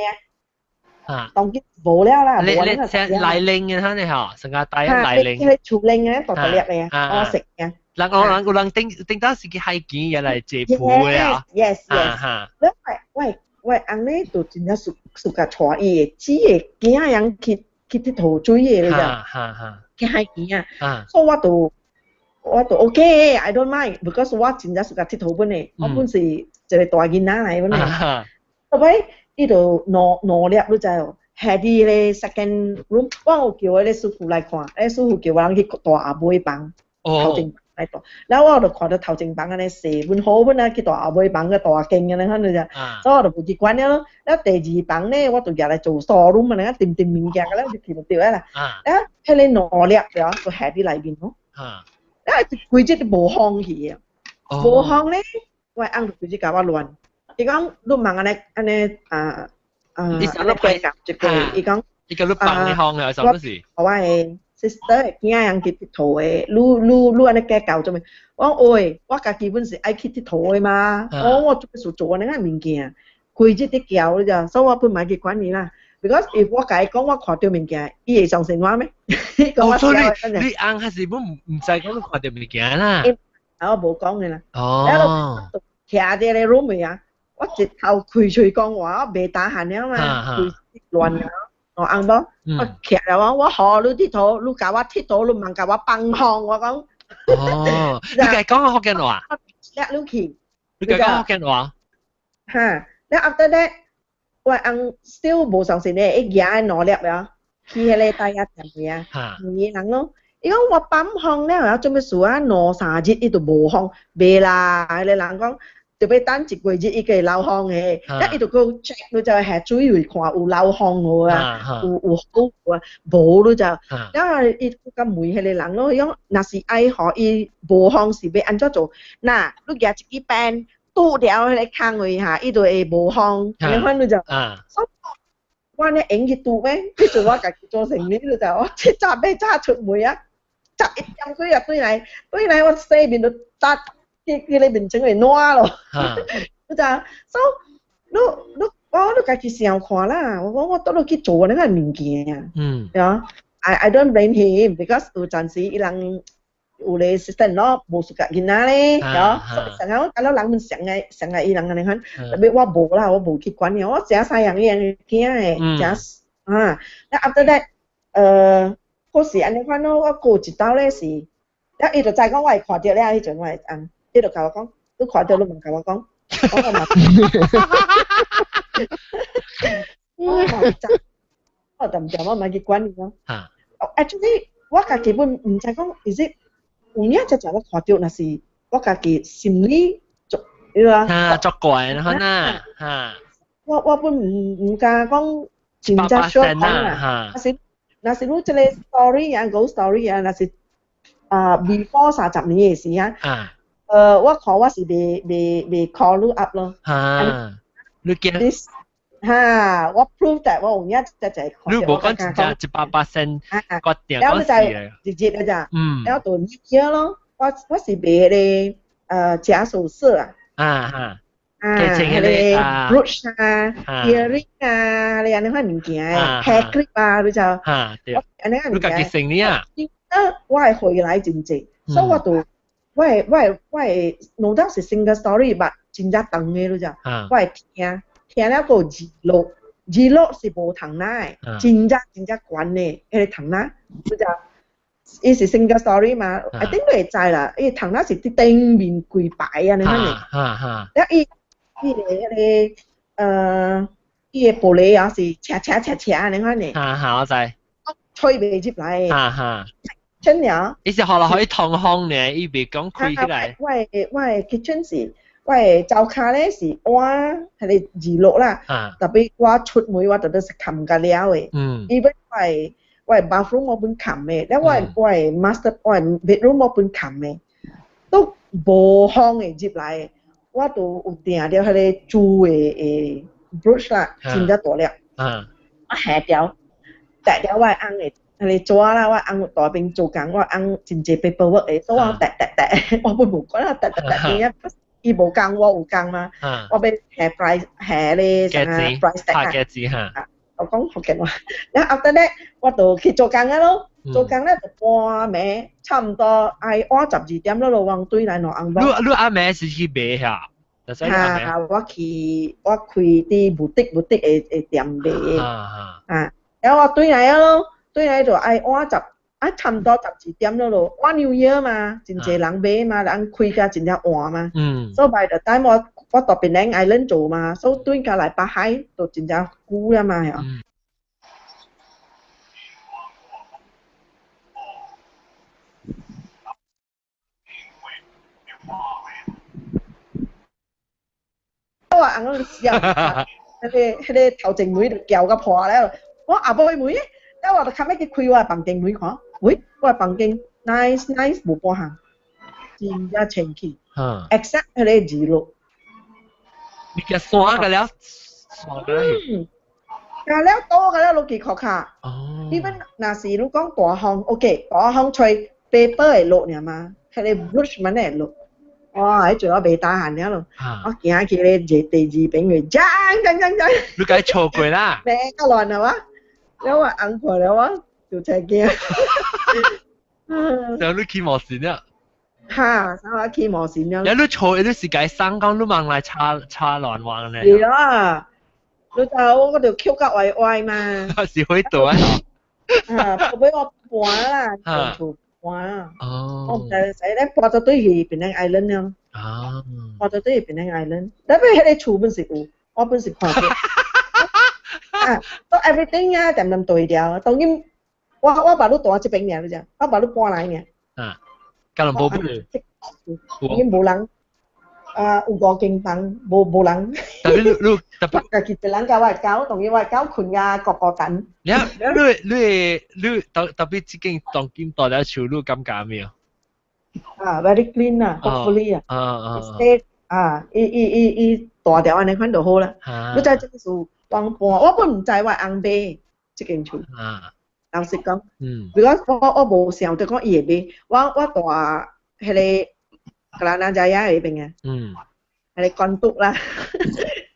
啊，當今無了啦。你你請來拎嘅，睇你嗬，成個 tayar 來拎。彼个厝拎嘅，大大粒的啊，烏色嘅。人我人有人頂頂到是去海墘也來坐鋪的啊。 Yes。喂喂。我翁咧就真正暑暑假帶伊的姊的囝人去去𨑨迌水的，你知？去海墘啊，所以我就我就 OK，I don't mind，because 我真正暑假𨑨迌本的，我本是一個大囡仔來本的。後尾伊就兩兩粒，你知無？下佇咧 second room，我有叫彼个師傅來看，彼個師傅叫我人去大後尾房，頭前來大，然後我就看到頭前房按呢洗，阮好阮啊去大後尾房個大間按呢款就，所以我就無去管了咯。了第二房咧，我就舉來做 store room 按呢，揬揬物件，了就去就對啦。啊，彼個兩粒了，就下佇內面咯。啊，規日都無風去啊，無風咧，我翁就規日共我亂。伊講你茫按呢按呢啊啊，你想你規一個，伊講伊個你放的風啊，什麼事？我的 sister 的囝人去𨑨迌的，你你你按呢計較做咩？我講喂，我家己本是愛去𨑨迌的嘛，我我做事做按呢個物件，規日佇叫你知，所以我本莫去管伊啦。Because if 我共伊講我看著物件，伊會相信我咩？哦，所以你你翁還是本毋知講你看著物件啦？啊，我無講的啦。哦。徛佇咧 room 啊，我一頭開喙講話，我袂打閒了嘛，規亂了。我翁無，我徛了我，我予你𨑨迌，你共我𨑨迌，你毋共我放風，我講。哦，你共講福建話？叻你去。你共講福建話？哈，了 after that，我翁 still 無相信咧，伊舉兩粒了，去彼个大家店啊，問人咯，伊講我放風了，啊做咩事啊？兩三日伊就無風，袂啦，彼个人講。就欲等一個月伊個會流風的，啊伊就閣 check 你就下水位看有流風無啊，有有好無啊，無你就，然後伊閣問彼個人咯，伊講若是愛予伊無風是欲按怎做？若你舉一支鞭拄著彼个空位哈，伊就會無風，按呢款你就，所以我呢會用去拄咩？彼陣我家己做生意，你就我七早八早出門啊，11點幾啊轉來，轉來我洗面就搭。去去咧面前會爛咯，你知？所以你你我你家己想看啦，我講我倒落去做那個物件，啊，I don't blame him because 有陣時伊人有咧 sister 咯，無 suka 囡仔咧，嗬，所以成日我感覺人們想愛想愛伊人按呢款，特別我無啦，我無去管伊，我誠西樣伊樣驚的，誠啊，那 after that，呃，嗰時按呢款咯，我過一道咧是，了伊就知講我會看著了，彼陣我會翁。伊就共我講，你看著你毋共我講，我嘛，我嘛知，我就毋知我莫去管伊咯。Actually，我家己本毋知講，is it 有影只只我看著，若是我家己心裡做，你話？嚇，作怪啦，可能嚇。我本毋敢講真正 sure 講啦。若是你這個 story 啊，ghost story 啊，若是啊 before 30年的時啊，我看我是未 call 你 up 咯。嚇，你驚？哈，我 prove that 我有影只只你無講真正100%決定講是直接的咋，然後就入咯，我是賣迄個假首飾啊，啊，迄個 brooch 啊，earring 啊，你按呢款物件，hair clip 啊，你就，哈，對，按呢款物件，你家己生理啊？我會回來真濟，所以我就我會 no doubt 是 single story，but 真正長的你就，我會聽。聽了個二落，二落是無窗仔的，真正真正懸的，彼個窗仔，你知？伊是 single story 嘛，I think 你會知啦，伊窗仔是佇頂面規排按呢款的。了伊個玻璃啊是斜斜斜斜按呢款的。哈哈，我知。吹袂入來。哈哈。真了。伊是予來可以通風呢，伊袂講開起來。我的 kitchen 是。我的灶跤咧是換彼個二樓啦，特別我出門我就都是冚甲了的。Even 我的 bathroom 我本冚的，了我的 master 我的 bedroom 我本冚的，都無風會入來的。我都有訂著彼個珠的 brooch 啦，真正大粒。我下掉，挃掉我的翁的彼個紙啦，我翁大邊做工，我翁真濟 paperwork 的，所以我挃挃挃，我本無管啦，挃挃挃，伊無工，我有工嘛。我欲下 price 下咧啥 price tag 啊。價錢哈。我講福建話，然後 after that 我就去做工啊咯，做工咧就半暝差唔多愛晚12點了咯，我轉來兩紅包。你暗暝是去賣遐？哈，我去我開佇 boutique 的店賣。啊，然後我轉來啊咯，轉來就愛晚十。啊，差唔多12點了咯，晚 New Year 嘛，真濟人買嘛，人開甲真正晚嘛。所以 by the time 我佇檳城 Island 做嘛，所以轉過來北海就真正久了嘛。我翁笑，彼個頭前門就撬甲破了，我後尾門，了我就較尾去開我的房間門看。喂，我的房間 nice nice 無半項，真正清氣。except 彼個二樓。你個山個了，山個了。加了倒個了落去殼卡。哦。 Even 若是你講大風，OK，大風吹 paper 會落爾嘛，彼個 brush 嘛會落。哇！彼陣我袂大漢了咯，我行去咧第二邊去，鏘鏘鏘鏘。你共伊錯過啦。咩較亂了我，了我翁看了我。就真驚。然後你起毛線了？哈，啥我起毛線了。然後你錯，你是共送講你忙來插插亂彎咧。是啊，你就我就抾甲歪歪嘛。是會倒啊？啊，後尾我搬啦，厝搬啊。哦。我毋知使咧搬咗對去檳城 Island 了。啊。搬咗對去檳城 Island，特別彼個厝本是有，我本是看著。啊，都 everything 啊，恬恬對掉，當然。我把你住這邊爾，你知？我把你搬來爾。啊，吉隆坡本已經無人，啊有五間房，無人。特別你特別家己一人佮我的狗，當然我的狗睏甲孤孤單。你你你特別這間當今蹛佇厝，你感覺沒有？啊，very clean 啊，hopefully 啊。啊啊。 Stay 啊，伊伊伊伊蹛掉按呢款就好啦。你知這個事，幫搬，我本毋知我翁買這間厝。老實講，because 我無想著講伊會買，我蹛彼個格蘭納仔亞彼邊啊，彼個關渡啦，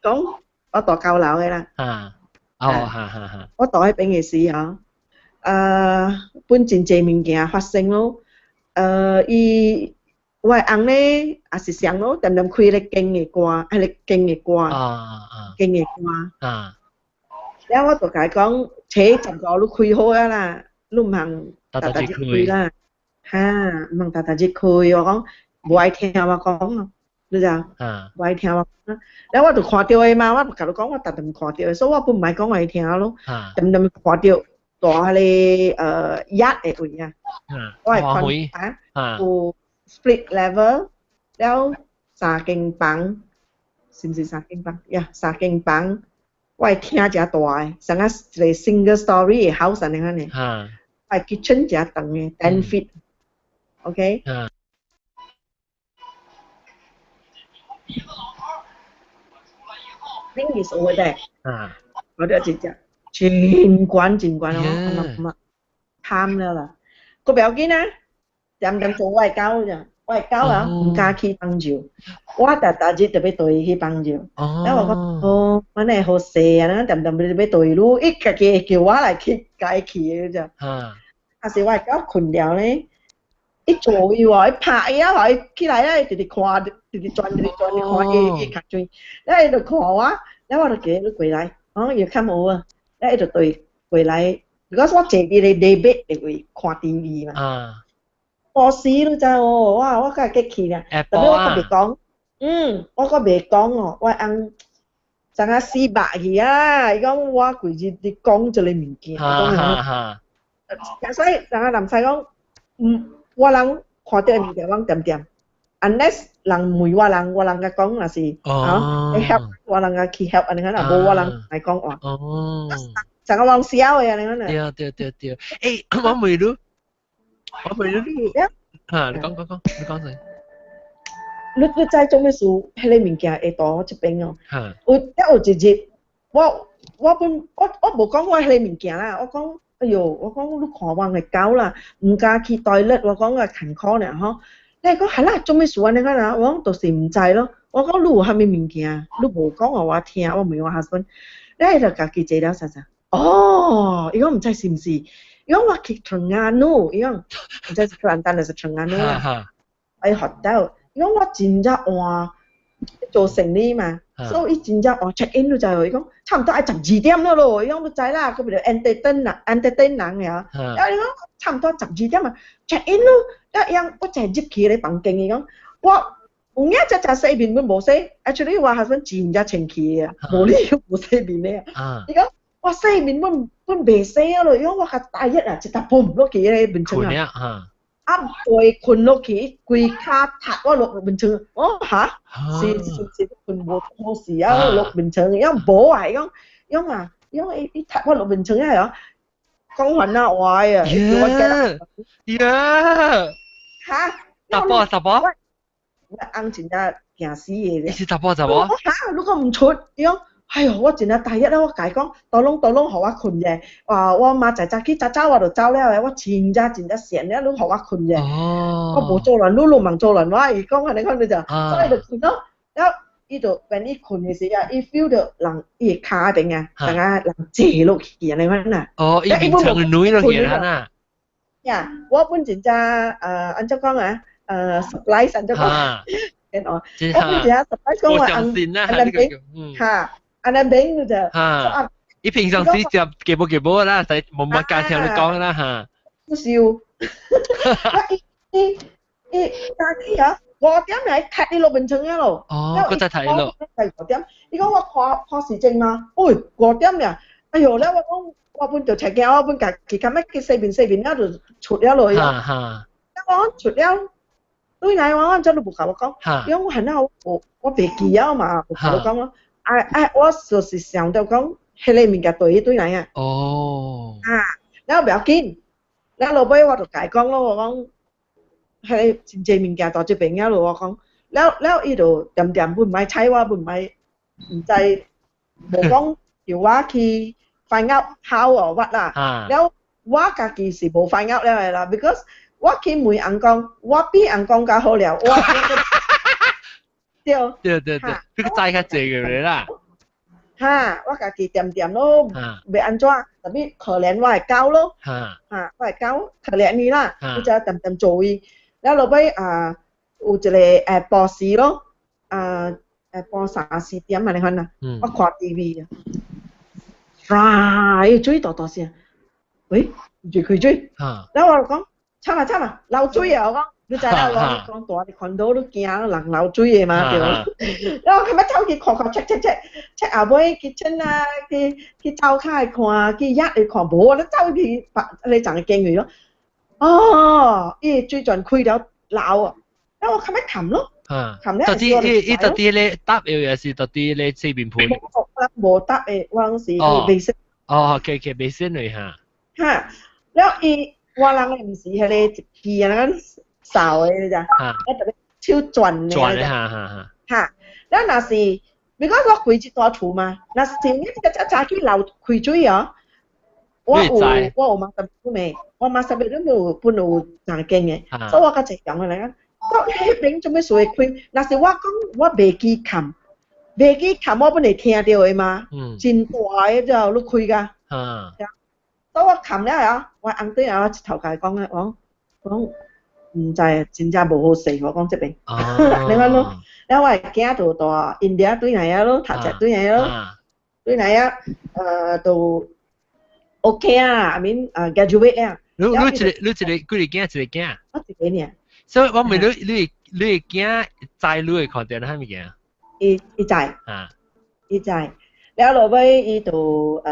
講我蹛九樓的啦。啊，哦，哈哈哈。我蹛彼邊的時候，本真濟物件發生咯，伊我的翁咧也是想咯，恬恬開咧經的歌，彼個經的歌，經的歌。了我就共伊講，初15你開好啊啦，你毋通逐逐日開啦，哈，毋通逐逐日開。我講無愛聽我講，你知無？無愛聽我講。了我就看著伊嘛，我就共你講，我逐逐看著，所以我本毋愛講予伊聽咯。恬恬看著，大迄個yard 的位啊，我係看啊，有 split level 了三間房，是毋是三間房？呀，三間房，我的廳誠大的，像啊一個 single story 的 house 按呢款的，我的 kitchen 誠長的，10 feet，OK。Thing is over there。我哋一隻真懸真懸哦，咁啊慘了啦。個不要緊啊，點點做我的狗咋，我的狗啊毋敢去幫助，我逐逐日就欲綴伊去幫助。然後我講哦，阮會好勢啊，點點欲綴你，伊家己會叫我來去共伊去的咋。啊是我的狗睏了咧，伊坐伊喎，伊拍伊啊，予伊起來啊，伊直直看，直直轉，直直轉，看伊伊較水，了伊就看我，了我就叫伊過來，哦，伊較無啊，了伊就對過來，because 我坐佇咧禮拜的位看 TV 嘛。我死你知無？我較激氣啦，特別我閣袂講，我閣袂講哦，我翁怎啊死肉去啊！伊講我規日佇講這个物件，講所以怎啊南西講，我人看著的物件，我恬恬，unless 人問我人，我人共講若是，啊，help 我人共去 help 按呢款啦，無我人來講話。成個往痟的按呢款啊。對對對對，欸，我問你，嚇，你講講講，你講先。你知做咩事？彼个物件會到我這邊哦。有有一日，我本我無講我彼个物件啦，我講，哎喲，我講你看阮的狗啦，毋敢去 toilet，我講我艱苦爾吼。你講係啦，做咩事按呢款啊？我講就是毋知咯。我講你有啥物物件，你無講予我聽，我問我 husband，你就家己坐了啥啥。哦，伊講毋知是毋是？伊講我去 Terengganu，伊講毋知是吉蘭丹還是 Terengganu 啦。哎，hotel，伊講我真正換做生理嘛，所以伊真正換 check in 你知無？伊講差毋多愛12點了咯，伊講你知啦，閣變做 entertain 人，entertain 人爾。啊，伊講差毋多十二點啊，check in 咯，啊，伊講我才入去咧房間，伊講我有影才才洗面，阮無洗，actually 我 husband 真正清氣的，無理由無洗面的。伊講我洗面，阮阮袂洗啊咯，伊講我較大熱啊，一搭砰落去咧眠床啊。啊，會睏落去，規跤踢我落眠床，我哈，是是是睏無無事啊，落眠床，伊講無啊，伊講伊講啊，伊講伊伊踢我落眠床啊，哦，講番仔話啊，叫我呀，哈，查埔查埔，我翁真正驚死的。你是查埔查埔？哈，如果毋出，伊講。哎喲，我真正大一啦！我共伊講，都攏都攏予我睏者，哇！我媽早早起早早我就走了的，我真正真正閒了，你予我睏者，我無做亂，你你茫做亂我，伊講按呢款你就，所以就睏咯。了，伊就變伊睏的時啊，伊 feel 到人伊的跤邊啊，像啊人坐落去按呢款啊。哦，伊眠床軟落去啦。呀，我本真正按怎講啊？Surprise 按怎講？哦，我本真正 surprise 講我按按那邊哈。按呢邊就，哈，伊平常時就記無記無啦，使冇乜間聽你講啦哈。不笑，伊伊早起啊，5點來踢你落眠床啊咯。哦，閣再踢咯。係5點，伊講我看看時鐘嘛，喂，五點了，哎喲，了我講我本就出驚，我本家己感覺去洗面洗面了就出了落去。哈哈。我講出了，對來我講這都無共我講，因為我很好，我袂記啊嘛，無共我講咯。啊啊！我就是想到講，彼个物件對對來啊。啊，了不要緊，了落尾我就共伊講咯，我講，彼个真濟物件在這邊了咯，我講，了了伊就恬恬本毋愛睬我，本毋愛，毋知，無講叫我去 find out how or what 啦。了我家己是無 find out 了的啦，because 我去問翁公，我比翁公較好了，我。對，對對對，你個知較濟嘅啦。哈，我家己恬恬咯，袂按怎，特別可憐我的狗咯。哈，我的狗可憐伊啦，伊就恬恬做伊。了落尾啊，有一個下晡時咯，啊下晡三四點按呢款啦，我看 TV 啊，唰，伊水大大聲，喂，就開水，了我就講，慘啊慘啊，漏水啊！我講，你知啦，我講大啲 condo 都驚人流水的嘛，對。然後佢咪走去看看 check check check check 後尾 kitchen 啊，去去灶跤去看，去一去看，無，你走去別你層間去咯。哦，伊水全開了流啊，然後我較尾冚咯。冚咧。到底伊伊到底咧搭的還是到底咧這邊鋪？無搭的，我攏是 basin。哦，OK basin 嚟嚇。嚇，了伊我人咧毋是彼個一支啊，那掃的咋，一特別手轉的。轉的哈哈哈。嚇，了若是，你講我開一大厝嘛，若是你這個早起流開水哦，我有 master bedroom，我 master bedroom 有本有三間的，所以我較濟用的來講，到彼邊做咩事會開？若是我講我袂記冚，袂記冚我本會聽著的嘛，真大的就你開甲。所以我冚了啊，我翁對啊，我一頭共伊講啊，我講毋知真正無好勢，我講這邊。你看咯，了我的囝就蹛 India 轉來啊咯，讀冊轉來咯，轉來啊，就 OK 啊，I mean graduate 啊。你一個幾個囝一個囝？我一個爾。所以我問你你你囝知你會看著啥物件？伊知。伊知。了落尾伊就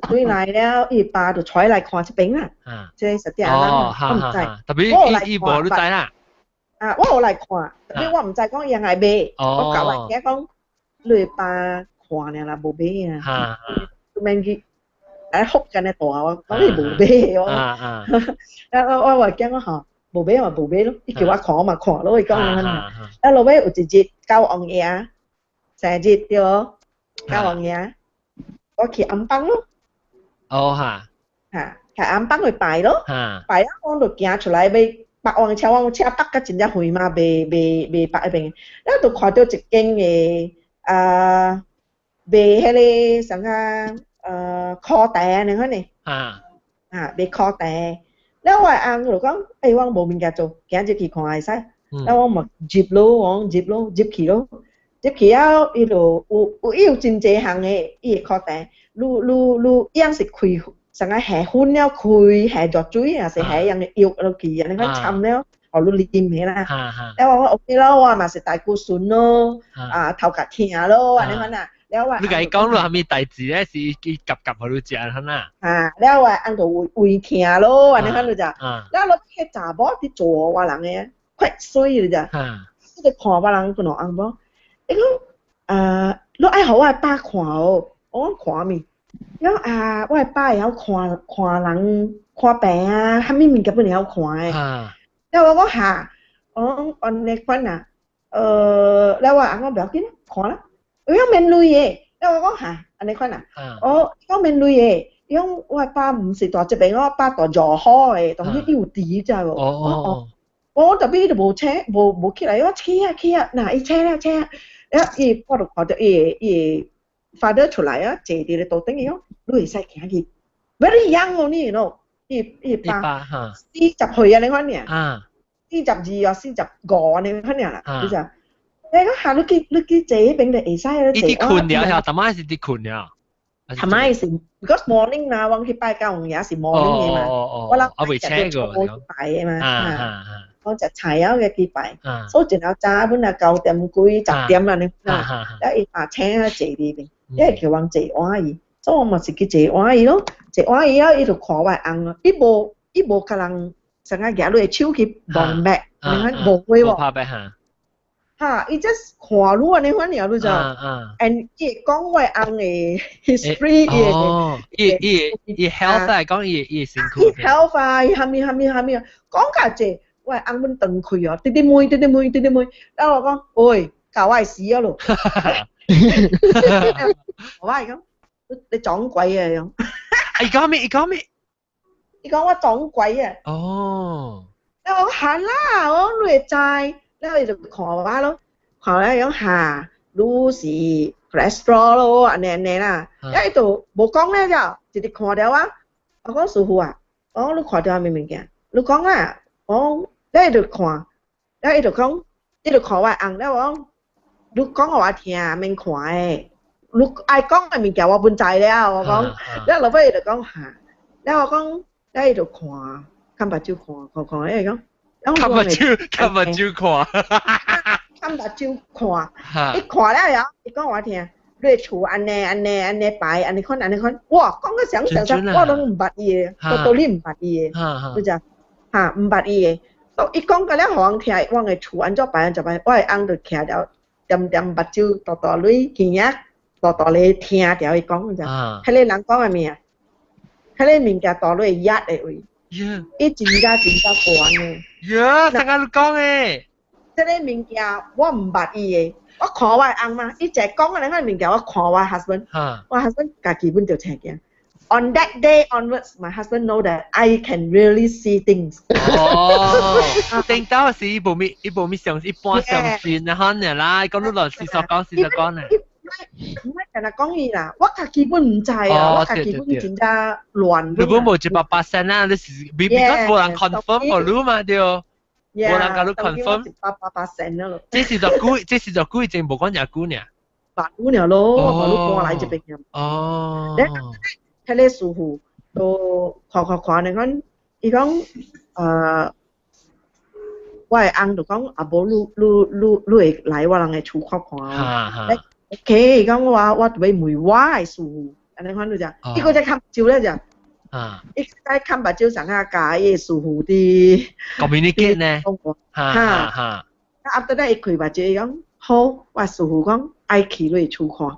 轉來了，伊爸就揣來看這邊啦。這實際啊，我毋知。特別伊伊無你知啦。啊，我有來看，特別我毋知講伊愛買。我共我囝講，你爸看爾啦，無買啊。都免去，來福建的大，我講你無買我。啊我我囝講吼，無買嘛無買咯，伊叫我看我嘛看咯，伊講啊。啊落尾有一日九王爺生日對無？九王爺，我去安邦咯。哦哈。嚇，去安邦去拜咯。拜啊，我就行出來欲泊我車，我車泊甲真正遠嘛，袂袂袂泊彼邊。了就看著一間的啊賣彼个啥個苦茶按呢款呢。啊，賣苦茶。了我翁就講，欸，我無物件做，今日去看會使。了我嘛入咯，我入咯，入去咯。入去了，伊就有有伊有真濟項的，伊的苦茶，愈愈愈伊樣是開啥個下粉了開下熱水，還是下樣的藥落去，按呢款摻了，予你啉的啦。了我講 OK 咯，我嘛是膽固醇咯，啊頭殼疼咯，按呢款啊。了我你共伊講你啥物代誌咧？是伊夾夾予你食按呢？啊，了我翁就胃胃疼咯，按呢款就食。了落彼查某佇做我人的，快媠你知。伊就看我人個翁某。伊講，你愛予我的爸看哦，我講看物？伊講啊，我的爸會曉看看人看病啊，啥物物件本會曉看的。了我講哈，我講按呢款啊，了我翁講不要緊，看啦。伊講免錢的，了我講哈，按呢款啊，哦，伊講免錢的，伊講我的爸毋是蹛這邊，我爸蹛柔好的，當然伊有佇知無？哦我特別伊就無請，無無起來，我起啊起啊，若伊請啊請啊，了伊我就看著伊的伊的 father 出來啊，坐佇咧桌頂伊講，你會使行去，very young only you know，伊伊爸40歲啊，你看爾，42啊，45按呢款爾啦，你知？你講下你去你去坐彼邊就會使啊，伊佇睏了，頭仔是佇睏了。頭仔是 because morning 啦，我去拜九王爺是 morning 的嘛，我人我未請過，拜的嘛。我食菜餚嘅去拜，所以一了早本來9點幾10點啦，你了伊爸請啊坐佇邊，伊叫阮坐倚伊，所以我嘛是去坐倚伊咯，坐倚伊了，伊就看我翁咯，伊無伊無共人啥個舉你的手去望脈，你看無會無？哈，伊 just 看你按呢款爾，你知？and 伊會講我翁的 history，伊伊伊 health 啊，講伊伊身軀。伊 health 啊，伊啥物啥物啥物，講較濟。我翁本斷開哦，直直問，直直問，直直問，了我講，喂，教我死啊咯！我伊講，你撞鬼啊！伊講咩？伊講咩？伊講我撞鬼啊！哦。了我講係啦，我講你會知，了伊就看我咯，看了伊講哈，你是 cholesterol 咯，按呢按呢啦，了伊就無講咧就，直直看著我，我講師傅啊，我講你看著啥物物件？你講啦，我講。了伊就看，了伊就講，伊就看我翁，了我講，你講予我聽，免看的，你愛講的物件我本知了，我講，了落尾伊就講哈，了我講，了伊就看，看目睭看，看看，伊就講，冚目睭，冚目睭看，冚目睭看，伊看了了，伊講我聽，你厝按呢按呢按呢擺，按呢款按呢款，哇，講個詳詳詳，我攏毋捌伊的，到到你毋捌伊的，就這哈，毋捌伊的。伊講個了，予人聽，我的厝按怎擺按怎擺，我的翁就徛了，點點目睭大大淚，耳仔大大咧聽著伊講，就，彼個人講的物，彼個物件大落壓的位，伊真正真正懸的。呀，啥個你講的？這個物件我毋捌伊的，我看我的翁嘛，伊一講的那個物件，我看我 husband，我 husband 家己本就聽見。On that day onwards, my husband know that I can really see things. 哦，頂到時伊無咪，伊無咪相，一般相信啊，可能啦，講你落事實講，事實講呢。唔係淨係講伊啦，我家基本毋知啊，我家基本真正亂。你本無100%啊，你是 because 無人 confirm 予你嘛對？無人共你 confirm。180%咯。這是就久，這是就久以前無講廿久呢。八久了咯，我你搬來這邊。哦。彼個師傅都看看看，你講，伊講，我的翁就講，啊無你你你你會來我人的厝看看啊。OK，伊講我我就欲問我的師傅，按呢款就這，伊閣再崁目睭咧就，伊再崁目睭上下共伊的師傅佇 communicate 呢，哈哈。 After that 伊開目睭，伊講好，我師傅講愛去你厝看。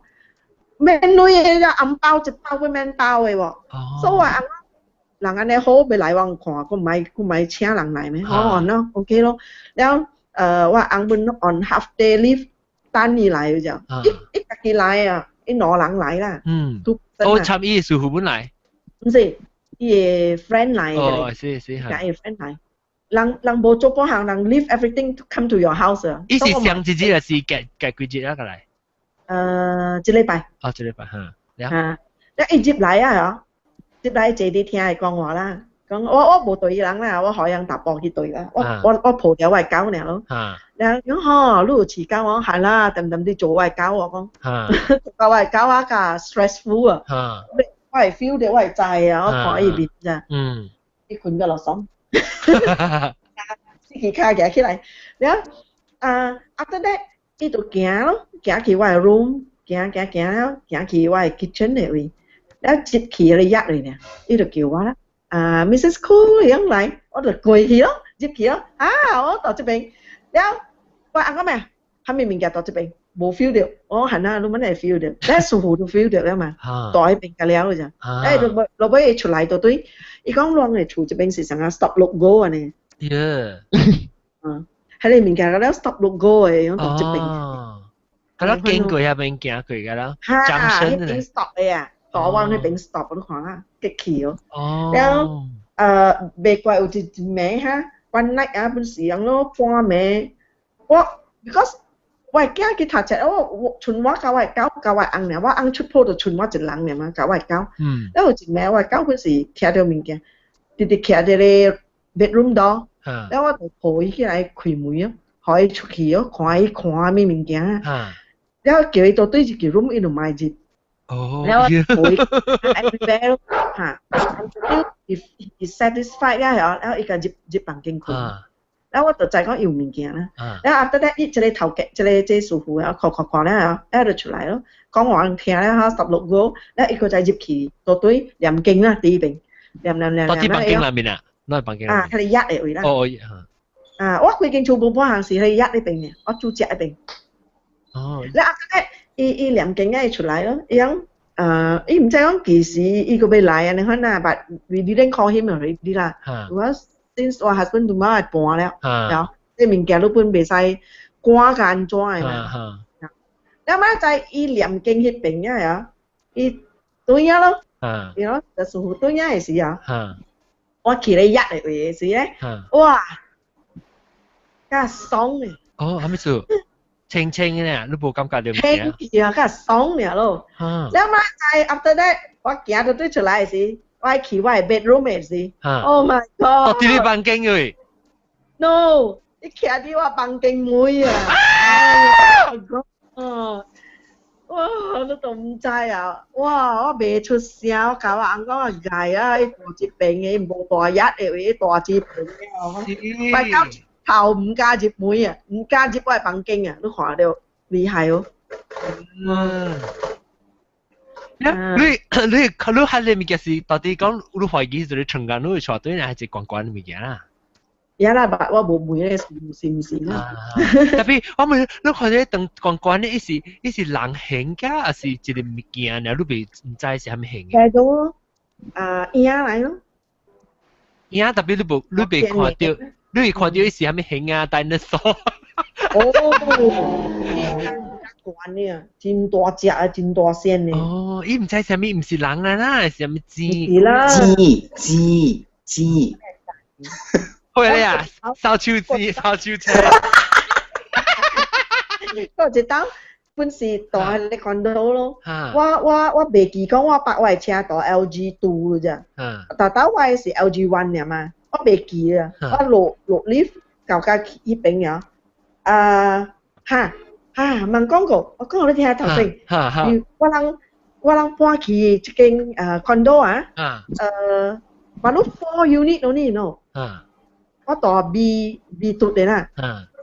免鐳的，了紅包一包會免包的無？所以我翁人按呢好，欲來阮看，閣毋愛閣毋愛請人來咩？好喏，OK 咯。了，我翁本 on half day leave 等伊來就，伊伊家己來啊，伊兩人來啦。嗯。哦，參伊師傅本來。毋是，伊的 friend 來。哦，是是係。伊 friend 來，人人無做半項，人 leave everything to come to your house 啊。伊是上一日還是隔隔幾日啊？過來？一禮拜。哦，一禮拜哈。嚇！你伊入來啊，入來坐佇聽伊講話啦，講我我無對伊人啦，我予人踏步去對啦，我我我抱著我的狗爾咯。然後講吼，你有飼狗？我講係啦，恬恬佇做我的狗，我講。做我的狗啊，較 stressful 啊。我會 feel 到，我會知啊，我看伊面咋。伊睏甲落爽。四支跤舉起來，了啊，after that，伊就行咯，行去我的 room，行行行了，行去我的 kitchen 的位，了入去彼個屋裏呢，伊就叫我啦，啊，Mrs. Koo 樣來，我就過去咯，入去咯，啊，我到這邊，了，我翁講咩？啥物物件到這邊，無 feel 到，我講係啊，你們會 feel 到，咱師傅都 feel 到了嘛，到彼邊個了咋，哎，落尾落尾伊出來就對，伊講阮的厝這邊是啥個 stop look go 按呢， 嗯，彼個物件了 stop look go 的，樣到這邊。佢都經過遐邊行過㗎啦，哈，彼邊 stop 的啊，台灣彼邊 stop 你看啊，激氣哦。了，袂怪有一一暝哈，one night 啊，本時樣咯，半暝，我 because 我的囝去讀冊，我我賰我佮我的狗佮我的翁爾，我翁出鋪就賰我一人爾嘛，佮我的狗。了有一暝我的狗本是聽著物件，直直徛佇咧 bedroom door，了我就抱伊起來開門哦，予伊出去哦，看伊看啥物物件。了叫伊倒對入去 room，伊就毋愛入。了我抱伊 everywhere 咯，哈，until he satisfied 了後，了伊共入入房間睏。了我就知講伊有物件啦。了 after that，伊一個頭家，一個這師傅啊，看看看了後，了就出來咯，講話聽了哈，stop look go，了伊閣再入去，倒對念經啦，佇彼邊念念念到佇房間內面啊，哪房間？啊，彼個屋的位啦。哦，啊，我規間厝無半項是彼個屋彼邊的，我住食彼邊。了 after that，伊伊念經啊，伊出來咯，伊講，伊毋知講幾時伊閣欲來按呢款啦，but we didn't call him already 啦。我 since 我 husband 都嘛會搬了，了，這物件你本袂使趕甲按怎的嘛。了仔在伊念經彼邊啊，呀，伊對啊咯，伊咯，就師傅對啊的時候，我去咧屋的位的時咧，哇，較爽的。哦，啥物事？清清的，你無感覺到物件？清氣啊，較爽爾咯。了仔在 after that，我行到對出來的時，我去我的 bedroom 的時，Oh my God！哦，佇你房間位。 No，伊徛佇我房間門啊！哦，哇！你都毋知啊！哇！我袂出聲，我共我翁講啊，𠝹啊，伊大一邊的，無大額的話，大一邊的，我到頭毋敢入門啊，毋敢入我的房間啊！你看著厲害哦！嗯。你你你彼個物件是到底講你懷疑是成功，你會帶對還是關關物件啦？呀啦，我無問咧，是毋是啦？ Tapi 我問你看這當關關的，伊是人形㗎，還是一個物件呢？你袂毋知是啥物形嘅？叫做啊影來咯。影 tapi 你無你袂看著，你會看著伊是啥物形啊？Dinosaur。哦，懸的啊，真大隻啊，真大仙的。哦，伊毋知啥物，毋是人啊啦，是啥物字？是啦。字字字。會啊，掃帚子，掃帚車。我一當本是住彼個 condo 咯，我袂記講我泊我的車佇 LG 2 咋，但但我的是 LG 1 爾嘛，我袂記啊，我落落 lift 到甲彼邊啊，啊哈哈問講過，我講予你聽頭先，我人搬去這間condo 啊，嘛你 four unit only no，我住 B B 2的啦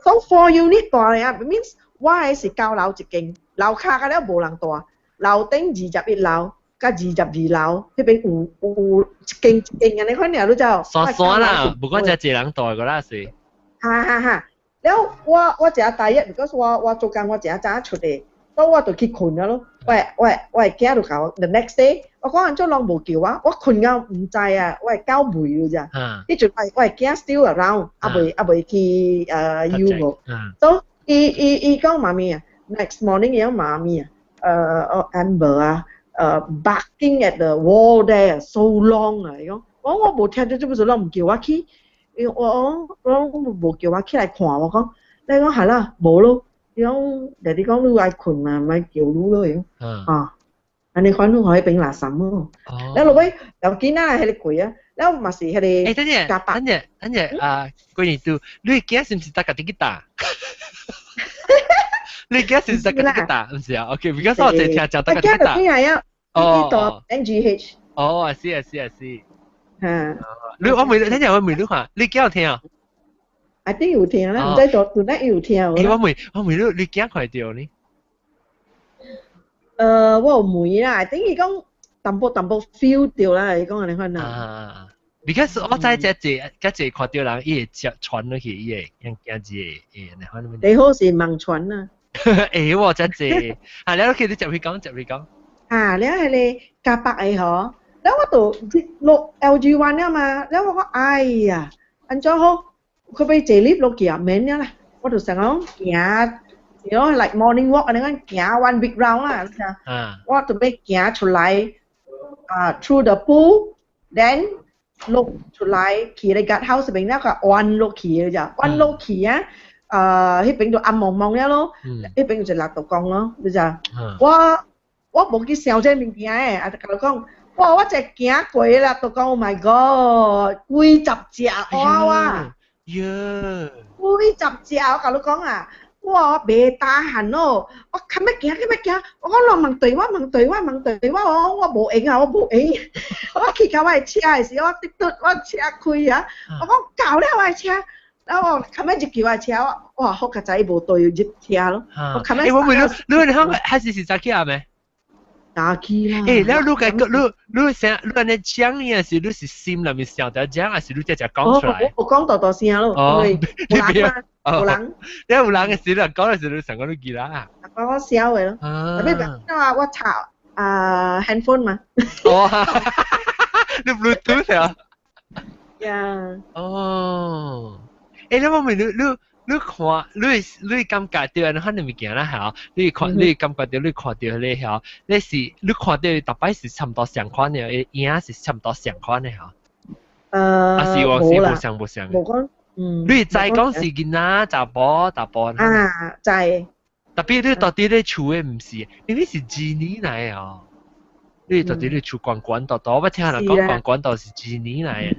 ，so four unit 大的啊，means 我的是九樓一間，樓跤甲了無人住，樓頂21樓佮22樓，彼邊有一間一間按呢款爾，你知無？山山啦，無管這一人住個啦是。哈哈哈！了我食大一，because 我做工我誠早出的，所以我就去睏了咯。我的囝就共我，the next day，我講按怎攏無叫我，我睏到毋知啊，我的狗吠了咋。彼陣我的囝 still around，猶未去U 無。所以伊講媽咪啊，next morning 伊講媽咪啊，Amber 啊，barking at the wall there so long 啊，伊講我無聽著，做乜事攏毋叫我去？伊我無叫我起來看，我講你講係啦，無咯。伊講爹哋講你愛睏嘛，莫叫你咯，伊講啊，按呢款你予彼邊垃圾咯。了落尾又囡仔彼個過啊，了嘛是彼個欸，等陣，等陣，等陣啊，過年度你囝是毋是逐家己去打？你囝是毋是逐家己去打？毋是啊，OK，because 我淨聽講逐家己去打。囝就邊啊？伊讀 NGH。哦，I see, I see, I see。嚇！你我問，等陣我問你看，你囝有聽啊？ I think 有聽啦，毋知讀讀哪有聽。欸，我問你，你囝看著呢？我有問啦，I think 伊講淡薄淡薄 feel 著啦，伊講按呢款啦。啊，because 我知這濟，這濟看著人，伊會接傳落去，伊會驚驚子會按呢款。最好是網傳啊。會喎，這濟。啊，了去你接去講，接去講。啊，了彼個加北的嗬，了我就落 LG 1 了嘛，了我講哎呀，按怎好？佢欲坐 lift 落去啊，免了啦，我就想講行，like morning walk 按呢款行 one big round 啦，我就欲行出來啊，through the pool，then 落出來去咧 guard house 邊了個彎落去的咋，彎落去啊，啊，彼邊就暗濛濛了咯，彼邊就蠟燭光咯，你知？我無去想這物件的，啊，就共你講，哇！我一行過蠟燭光，Oh my God，幾十隻烏啊！喲！幾十隻，我共你講啊！哇！我袂 tahan 咯，我較欲行，較欲行，我講人問對我，問對我，問對我，我我無閒啊，我無閒。我去到我的車的時，我直拄我車開啊，我講到了我的車，然後我較欲入去我的車，我哇好佳哉無對入車咯。我較欲。欸，我問你，你你還是早起啊未？早起啦。欸，了你個你你想你按呢講伊是你是心內面想著講，還是你直接講出來？我講大大聲咯，因為有人嘛，有人。你有人的時，你講的時，你想講你記啦。我笑的咯，特別我插啊 handphone 嘛。哦，你 Bluetooth 啊？呀。哦。欸，你我問你你。你看，你感覺著按呢款物件啦，嚇？你看，你感覺著你看著彼個嚇？你是你看著逐擺是差毋多相款的，影是差毋多相款的嚇？啊是喎，是無相無相。無講，嗯。你知講是囡仔、查埔、查埔。啊，知。 Tapi 你到底咧厝的毋是，因為是 genie 來的哦。你到底咧厝懸懸度度，我聽人講懸懸度是 genie 來的。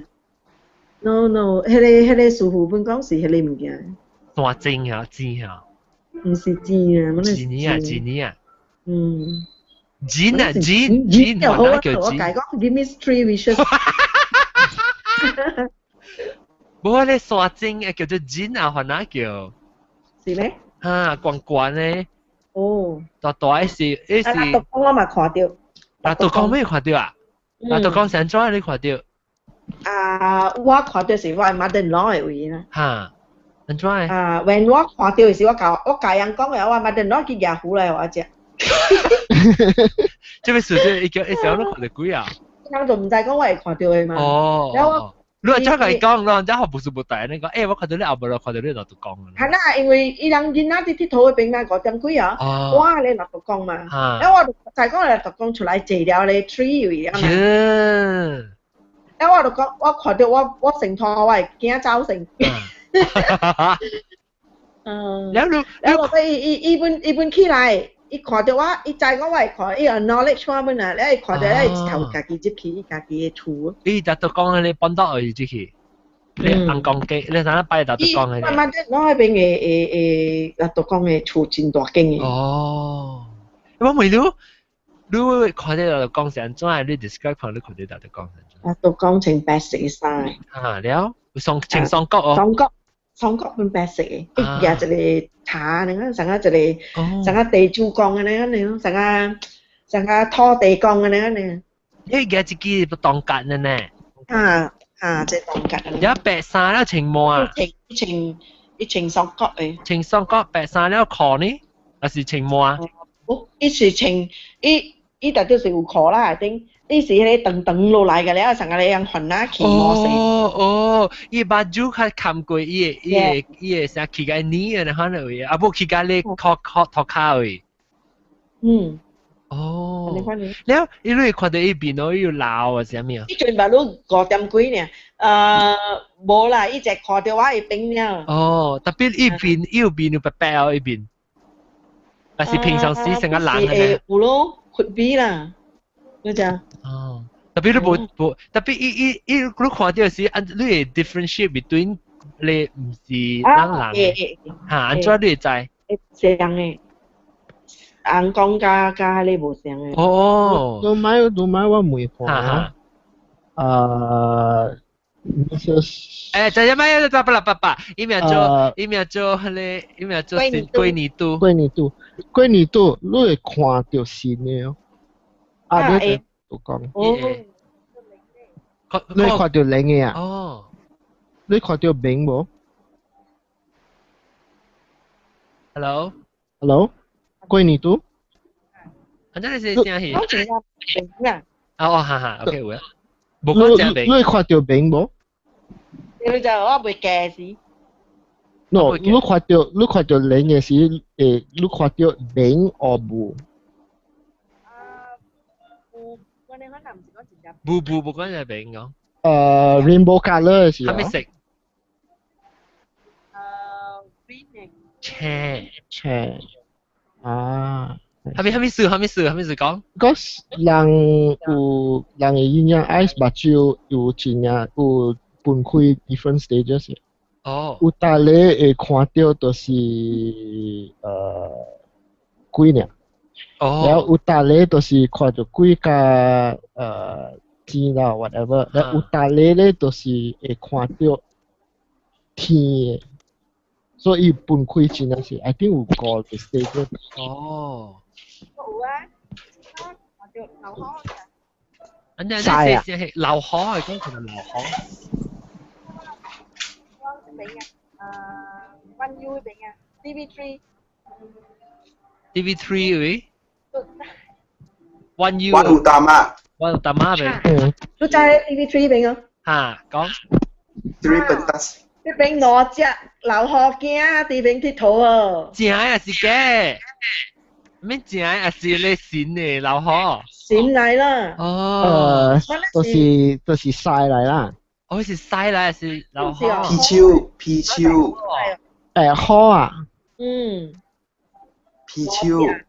No no，彼個師傅本講是彼個物件。山精啊，精啊。毋是精啊，錢啊，錢啊。嗯。 Jin 啊，Jin Jin，好啊，我解講 give me three wishes。無咧山精誒叫做 Jin 啊，還哪叫？是咩？哈，懸懸咧。哦。大大是，伊是。啊，獨講我嘛看到。啊，獨講咩看到啊？啊，獨講成怎你看到？啊，我看到是我 mother-in-law 的位啦。哈，按怎？啊，when 我看到時，我共人講嘅，我 mother-in-law 去舉壺來我食。這個時陣，伊叫伊時候你看到鬼啊？人就毋知講我會看到的嘛。哦。然後我。你話再共伊講，你話不是無代，你講，欸，我看到你後尾，看到你就講。係啦，因為伊人囡仔佇佚佗彼邊嘛，5點幾啊，我咧六度講嘛，然後我就講六度講出來坐了咧 tree 位啊嘛。然後我就講，我看到我成拖我會驚走成。嗯。然後然後伊伊伊伊本起來，伊看到我，伊知講我會看，伊 acknowledge 我們啊，咧伊看到伊頭家己入去，伊家己的厝。伊就都講你搬到去入去，你紅光雞，你啥擺就都講的。慢慢我彼邊的的的，就講的厝真大間的。哦，我問你，你看到就講是按怎？你 describe 看你看到就講是按怎？啊，都講穿白色的衫。啊，了，雙穿雙角哦。雙角。雙角變白色的，伊舉一個茶，你看像個一個，像個地主公按呢按呢，像個像個土地公按呢按呢。伊舉一支當甲的呢？啊啊，這當甲。有白衫了穿毛啊？穿穿伊穿雙角的。穿雙角白衫了褲呢？還是穿毛啊？哦，伊是穿伊伊絕對是有褲啦，頂。伊是彼個長長落來個了，像個咧樣番仔起毛色。哦哦，伊目睭較冚過伊個伊個伊個啥起個耳啊，可能位，啊無起個咧靠靠塗骹位。嗯。哦。了，伊你看到伊面哦，伊有老啊，啥物啊？伊陣目攏5點幾爾，無啦，伊就看到我伊變了。哦，特別伊面伊有面有白白哦，伊面。還是平常時成個人嘅。有咯，闊鼻啦。嗰隻。哦，特別你無無，特別伊伊伊，你看到時，按你會 differentiate between 你毋是人人嘅，嚇，按怎你會知？會相的，紅光佮佮彼个無相的。哦。都買我問看。Mrs. 欸，等下咩？爸爸爸爸，伊名做伊名做彼个，伊名做龜年度。龜年度，龜年度，你會看著神的哦。啊，你都講。哦。你看著靈的啊？哦。你看著明無？Hello。 Hello。龜年度。反正你是聲戲。我真正明啊。哦，哈哈，OK 有啊。無講正明。你看著明無？你就我袂記時。 No，你看著靈的時，會你看著明或無？啊，無，我你可能毋是講真正。無無無講係明講。Rainbow colour 是。啥物色？ green 的。青。青。啊。啥物啥物事？啥物事？啥物事講？Because 人有人的營養 eyes 目睭有真正有分開 different stages 的。哦。有逐个會看著就是鬼爾。哦。然後有逐个就是看著鬼佮錢啦 whatever，然後有逐个咧就是會看著天的，所以分開真正是，I think 有五個 stage。哦。有啊，看著流汗。按呢按呢是是流汗，係講佢係流汗。邊啊？One U 邊啊？TV3。 TV3 位？One U。 One Utama。 One Utama 邊。你知 TV3 邊啊？嚇，講。 Three Pentas。彼邊兩隻老虎囝佇邊𨑨迌哦。正的還是假？咩正的還是咧神的老虎？神來啦。哦。就是獅來啦。哦，是獅來還是老虎？貔貅，貔貅。虎啊。嗯。貔貅。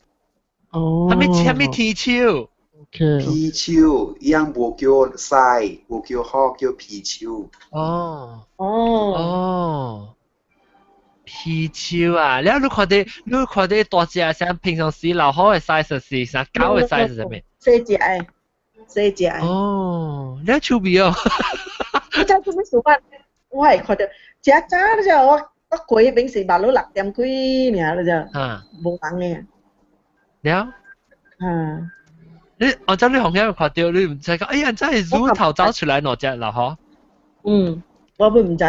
哦。啥物啥物貔貅？貔貅，伊樣無叫獅，無叫虎，叫貔貅。哦。哦。哦。貔氣球啊！了你看到大隻，像平常時老虎嘅 size 是啥狗嘅 size 係咩？細隻嘅，細隻嘅。哦，了趣味哦！你知做咩事我我係看到，食早你知我過彼邊是目攏6點幾爾，你知，無人嘅。了。啊。你按照你紅日看到，你毋知講，哎呀，真係乳頭走出來兩隻老虎。嗯，我本毋知。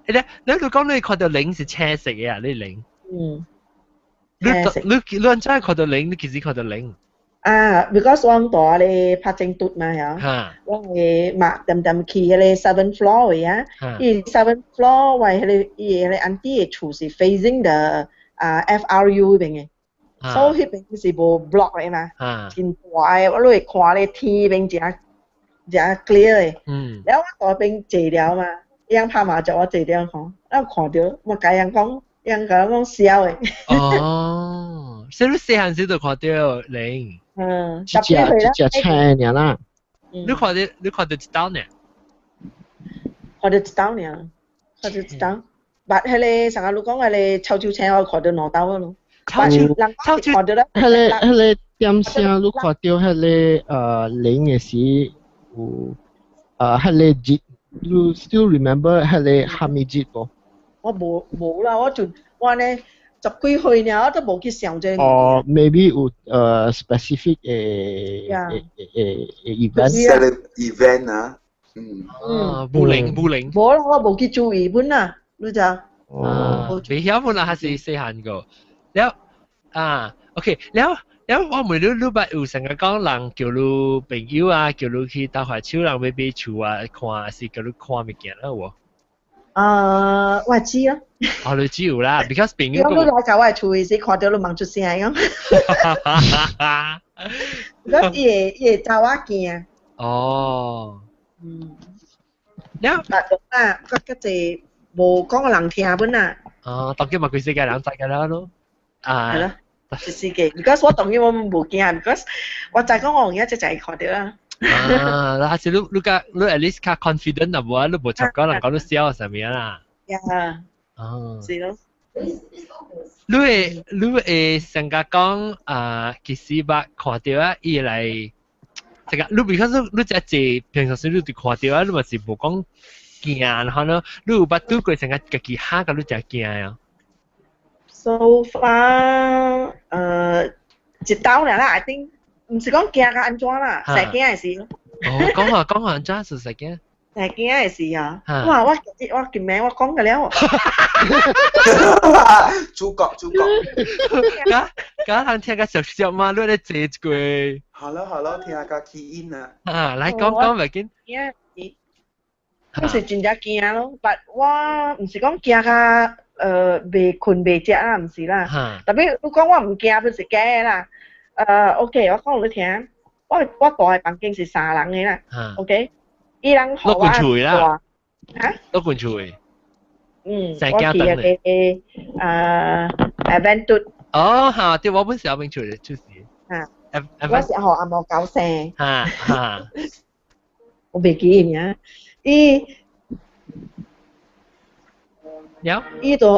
你講你看到靈是青色嘅啊？你靈。嗯。你你真係看到靈，你其實看到靈。啊，because 我蹛咧拍正嘟嘛，嚇，我係嘛點點去彼個 seven floor 嘅啊，伊 seven floor 為彼個伊彼個 auntie 嘅厝是 facing the 啊 FRU 彼邊嘅，所以彼邊是無 block 嘅嘛，真大嘅，我攏會看咧天邊誠誠 clear 嘅，了我蹛彼邊坐了嘛，伊翁拍麻將我坐了看，我看著我共人講，伊翁共我講痟嘅。哦，所以你細漢時就看著靈。嗯，一隻一隻青爾啦。你看到一道呢？看到一道爾，看到一道。捌彼個上下你講彼個臭手青，我看到兩道咯。臭手臭手看到咧。彼個點聲，你看到彼個靈嘅時，有彼個節，你 still remember 彼個蝦米節無？我無啦，我就我呢十幾歲爾，我都無去想這個。哦，maybe 有specific 嘅 event。 event 啊，嗯。啊，無靈無靈。無啦，我無去注意本啦，你知？哦，未曉本啦，還是細漢個。了啊，OK，了了，我問你，你捌有成日講人叫你朋友啊，叫你去鬥下手人欲買厝啊，看是叫你看物件啦無？啊，我知啊。哦，你知有啦，because 朋友。你來共我厝時看著你望出聲咁。because 伊會查某囝。哦。嗯。了。但啊，較較濟無講予人聽本啊。哦，當今嘛規世界人知㗎啦咯。啊。係咯。一世界，because 我當然我無驚，because 我知講我有影只就會看著啦。啊，還是你較你 at least 較 confident 啊，無啊，你無插講人講你痟啥物啦。呀。哦。是咯。你會成日講啊，其實捌看著啊，伊來，這個你 because 你只濟平常時你就看著啊，你嘛是無講驚，然後呢，你有捌拄過成日家己嚇甲你誠驚啊？ So far，一道爾啦，I think 毋是講驚甲按怎啦，細驚的時。哦，講下講下按怎是細驚？細驚的時啊，哇！我今暝我講過了。主角主角。甲甲人聽甲熟熟嘛，你咧坐一個。好了好了，聽甲起音啊。啊，來講講袂緊。驚我是真正驚咯，但我毋是講驚甲袂睏袂食啦，毋是啦。特別你講我毋驚，本是假的啦。OK，我講予你聽，我蹛的房間是三人的啦。OK，伊人予我厝啦。嚇？都搬厝的。嗯，我去彼個Adventure。哦，嚇！對，我本是有邊厝的，就是。嚇。我是予阿毛狗生。嚇嚇。我袂記伊名。伊。有。伊就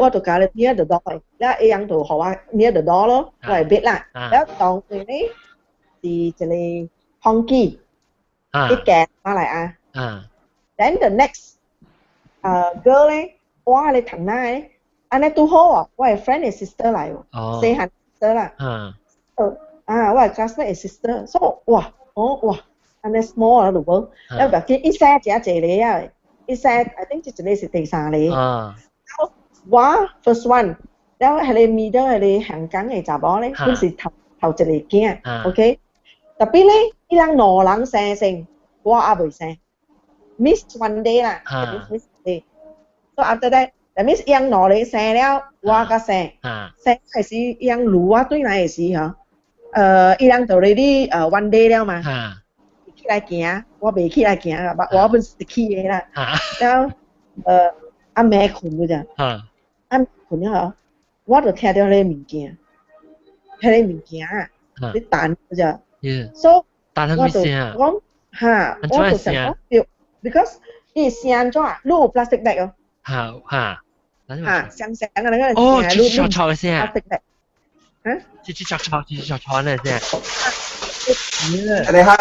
我就共你 near the door，了伊人就予我 near the door 咯，我的 bed 啦。了當時呢是一個 honky，一個馬來亞。Then the next girl 咧，我咧同奶咧，按呢拄好哦，我的 friend 的 sister 來哦，細漢 sister 啦。啊，我的 classmate 的 sister，所以哇，哦哇，按呢 small 啊，就無，了別緊，伊生誠濟个啊，伊生，I think 這一個是第三個。我 first one，了彼個 middle 彼個香港的查某咧，本是頭頭一個囝，OK。特別咧，伊人兩人生先，我猶未生，miss one day 啦，miss one day。So after that，that means 伊人兩個生了，我才生，生開始伊人擄我轉來的時吼，伊人就 already one day 了嘛，起來行，我袂起來行啦，我本是起的啦，了暗暝睏嗰陣，暗睏了後，我就聽著彼個物件，彼個物件啊，咧彈嗰隻，所以我就講嚇，我就想講，because 伊聲按怎，你有 plastic bag 哦，嚇嚇，嚇，聲聲嘅那個。哦，吱吱嘈嘈嘅聲。嚇？吱吱嘈嘈，吱吱嘈嘈嘅聲。你哈？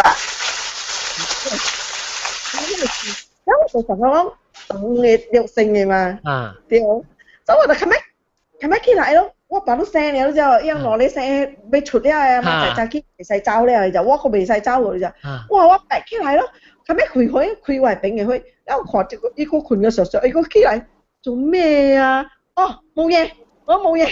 咁我就想講，等嘅肉性嘅嘛，對，所以我就琴日琴日起來咯，我把你生了之後，伊人攞你生要出了啊，嘛就早起袂使走了，就我閣袂使走喎，就，哇我白起來咯，琴日開火開我邊嘅火，然後看這個伊閣睏個熟熟，伊閣起來做咩啊？哦，冇嘢，我冇嘢。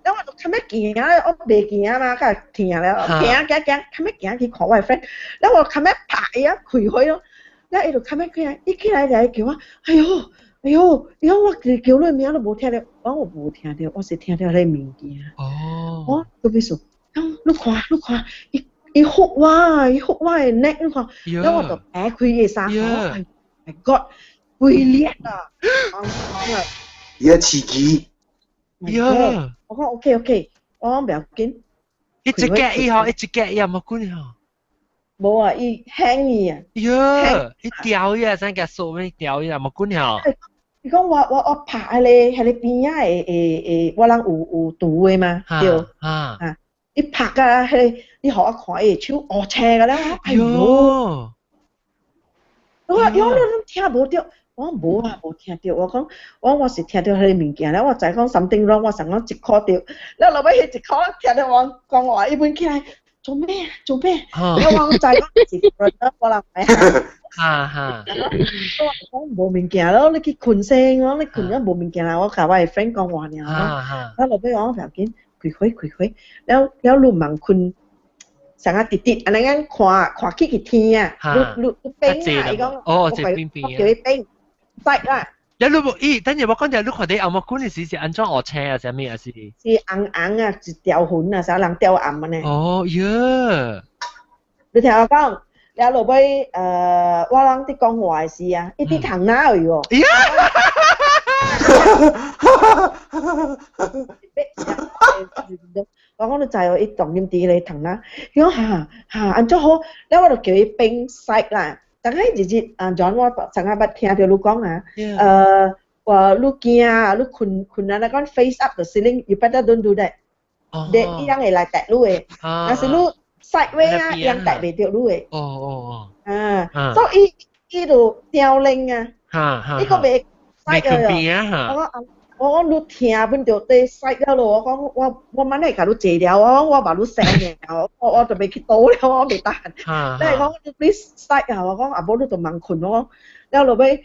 然後我就琴日行，我袂行嘛，較疼了，行行行，琴日行去看我的 friend，然後我琴日拍伊啊開火咯。แล้ว伊就較尾起來，一起來就叫我，哎喲，哎喲，伊講我叫你名都無聽著，我講我無聽著，我是聽著彼個物件。哦。我都欲說，你看，你看，伊伊 hook 我，伊 hook 我的 neck，你看，然後我就掰開伊的衫，oh my God，規裂啊！伊個刺激。呀！我講 OK OK，我講不要緊。一隻腳伊吼，一隻腳伊也無管吼。無啊，伊輕伊啊。喲，伊掉伊啊，咱個數咩掉伊啊，無管吼。伊講我我我拍彼個彼個邊仔會會會，我人有有毒的嘛，對。啊。啊！伊拍啊，彼個你予我看伊的手烏青個了，哎喲！我話喲，你攏聽無著，我講無啊，無聽著。我講我我是聽著彼個物件了，我知講 something wrong，我想講一箍著。了落尾彼一箍聽著我講話，伊本起來。做咩啊？做咩？我講知講是我人來。哈哈。我講無物件咯，你去睏先，我講你睏咗無物件啦，我共我的 friend 講話爾。我落尾我唔要緊，開火開火，了了你毋通睏，啥個直直，按呢樣看看起去天啊，你你你變啊，伊講，哦，這邊邊，叫伊變，使啦。你無咦？等陣我講者，你看佇紅毛館的時是按怎烏青啊？啥物啊是？是紅紅啊，一條痕啊，啥人吊暗按呢？哦喲！你聽我講，了落尾我人佇講話的時啊，伊佇窗哪位哦？我講你知哦，伊當今佇咧窗哪？伊講哈哈，按怎好？了我就叫伊變 side 啦。逐個日日啊，John 我昨下捌聽著你講啊，話你驚啊，你睏睏啊，那講 face up the ceiling，you better don't do that。你伊人會來趯你的，若是你 sideways 啊，伊人趯袂著你的。哦哦哦。啊，所以伊伊就凋零啊，伊閣袂 side 啊。我講我講你聽本著佇 side 了咯，我講我我慢會共你坐了，我講我把你生了，我我就袂去倒了，我袂得閒。你係講你 side 啊，我講啊無你就茫睏，我講了落尾，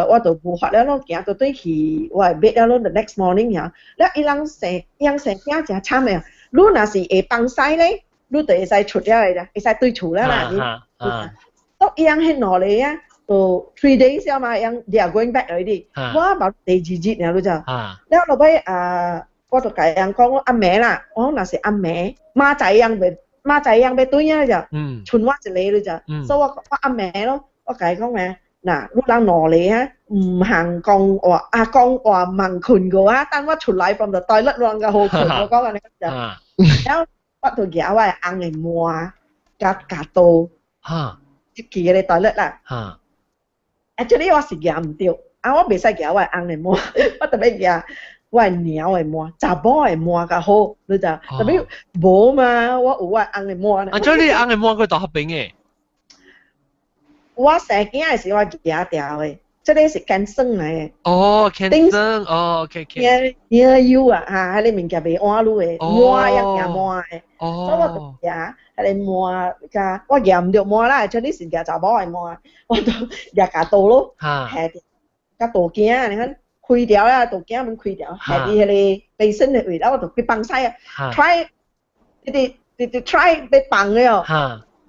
我就無法了咯，行到轉去我的 bed 了咯，the next morning 呀，了伊人生伊人生囝誠慘的，你若是會放屎咧，你就會使出了的啦，會使對厝了啦。都伊人彼兩個啊。就 3 days 了嘛，樣 they are going back already。我嘛第二日爾，你知。了落尾啊，我就共人講暗暝啦，我講若是暗暝，明仔樣袂，明仔樣欲轉啊就，賰我一個你知。所以我我暗暝咯，我共伊講咩？嗱，你人兩个啊，毋通講話啊，講話毋通睏過啊，等我出來 from the toilet，你人較好睏，我講按呢就。了我就舉我的翁的痲佮鉸刀，入去彼個 toilet 啦。Actually 我是舉毋著，啊我袂使舉我的翁的痲，我特別舉我的娘的痲，查某的痲較好，你知？特別無嘛，我有我的翁的痲呢。啊，這你翁的痲閣佇彼邊的？我生囝的時我舉牢的，這个是 cancer 來的。哦，cancer，哦，OK OK。嬰幼啊，哈，彼个物件袂換你的，痲也舉痲的，所以我就舉彼个痲，佮我舉毋著痲啦，這裡是舉查某的痲，我就舉鉸刀咯，下佇佮刀鏡，你看開掉啦，刀鏡免開掉，下佇彼个 basin 的位，了我就去放屎啊，try，直直直直 try 欲放的哦。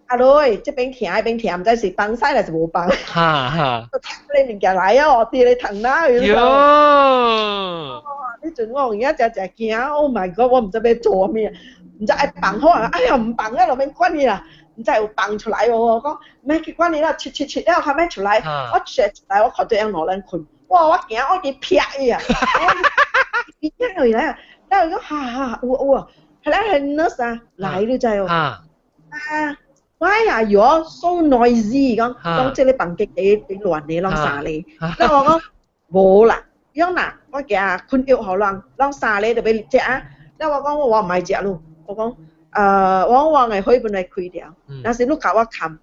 啊落，這邊疼，彼邊疼，毋知是放屎還是無放。哈哈。就聽彼個物件來哦，佇咧窗哪去。喲。彼陣我有影誠誠驚，Oh my God！我毋知欲做啥物，毋知愛放好啊，哎呀毋放了，就免管伊啦。毋知有放出來無？我講免去管伊啦，切切切了，較免出來。我切出來，我看著𪜶兩人睏，哇！我驚，我去劈伊啊！伊驚落來啊，了伊講哈哈有有啊，後來彼 nurse 啊來你知無？啊。 Why are you all so noisy？講講這个房間佇佇亂的，攏啥咧？那我講，無啦，樣啦，我驚困藥予人，人三个就欲食啊，了我講我毋愛食咯，我講我我的血本來開掉，若是你共我崁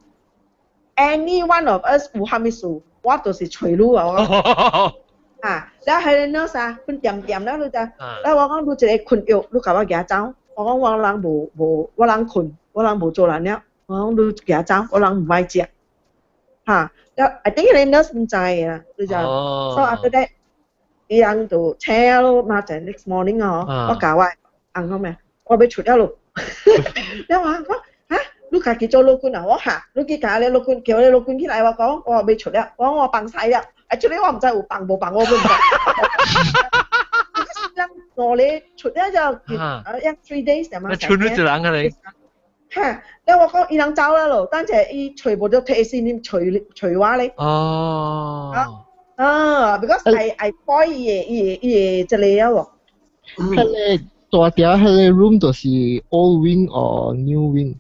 ，any one of us 有啥物事，我就是揣你啊，我講。啊，了彼个 nurse 啊，困恬恬了你知，了我講你一个困藥，你共我舉走，我講我人無無，我人睏，我人無做人了，我講你舉走，我人毋愛食。哈，了 I think 彼个 nurse 毋知的啦，你知。So after that，伊人就請咯，嘛就 next morning 哦，我教我翁講咩，我欲出了咯。了我講哈，你家己做老君啊？我哈，你去教你老君，叫你老君起來，我講我欲出了，我講我放屎了。Actually 我毋知有放無放，我都毋知。人兩个出了就一 3 days 嘛。出咗一人啊你？哈，了我講伊人走了咯，等下伊揣無著提醒你揣揣我咧。哦。啊，because I point 伊个伊个伊个這个啊喎。彼个大條彼个 room 就是 old wing or new wing？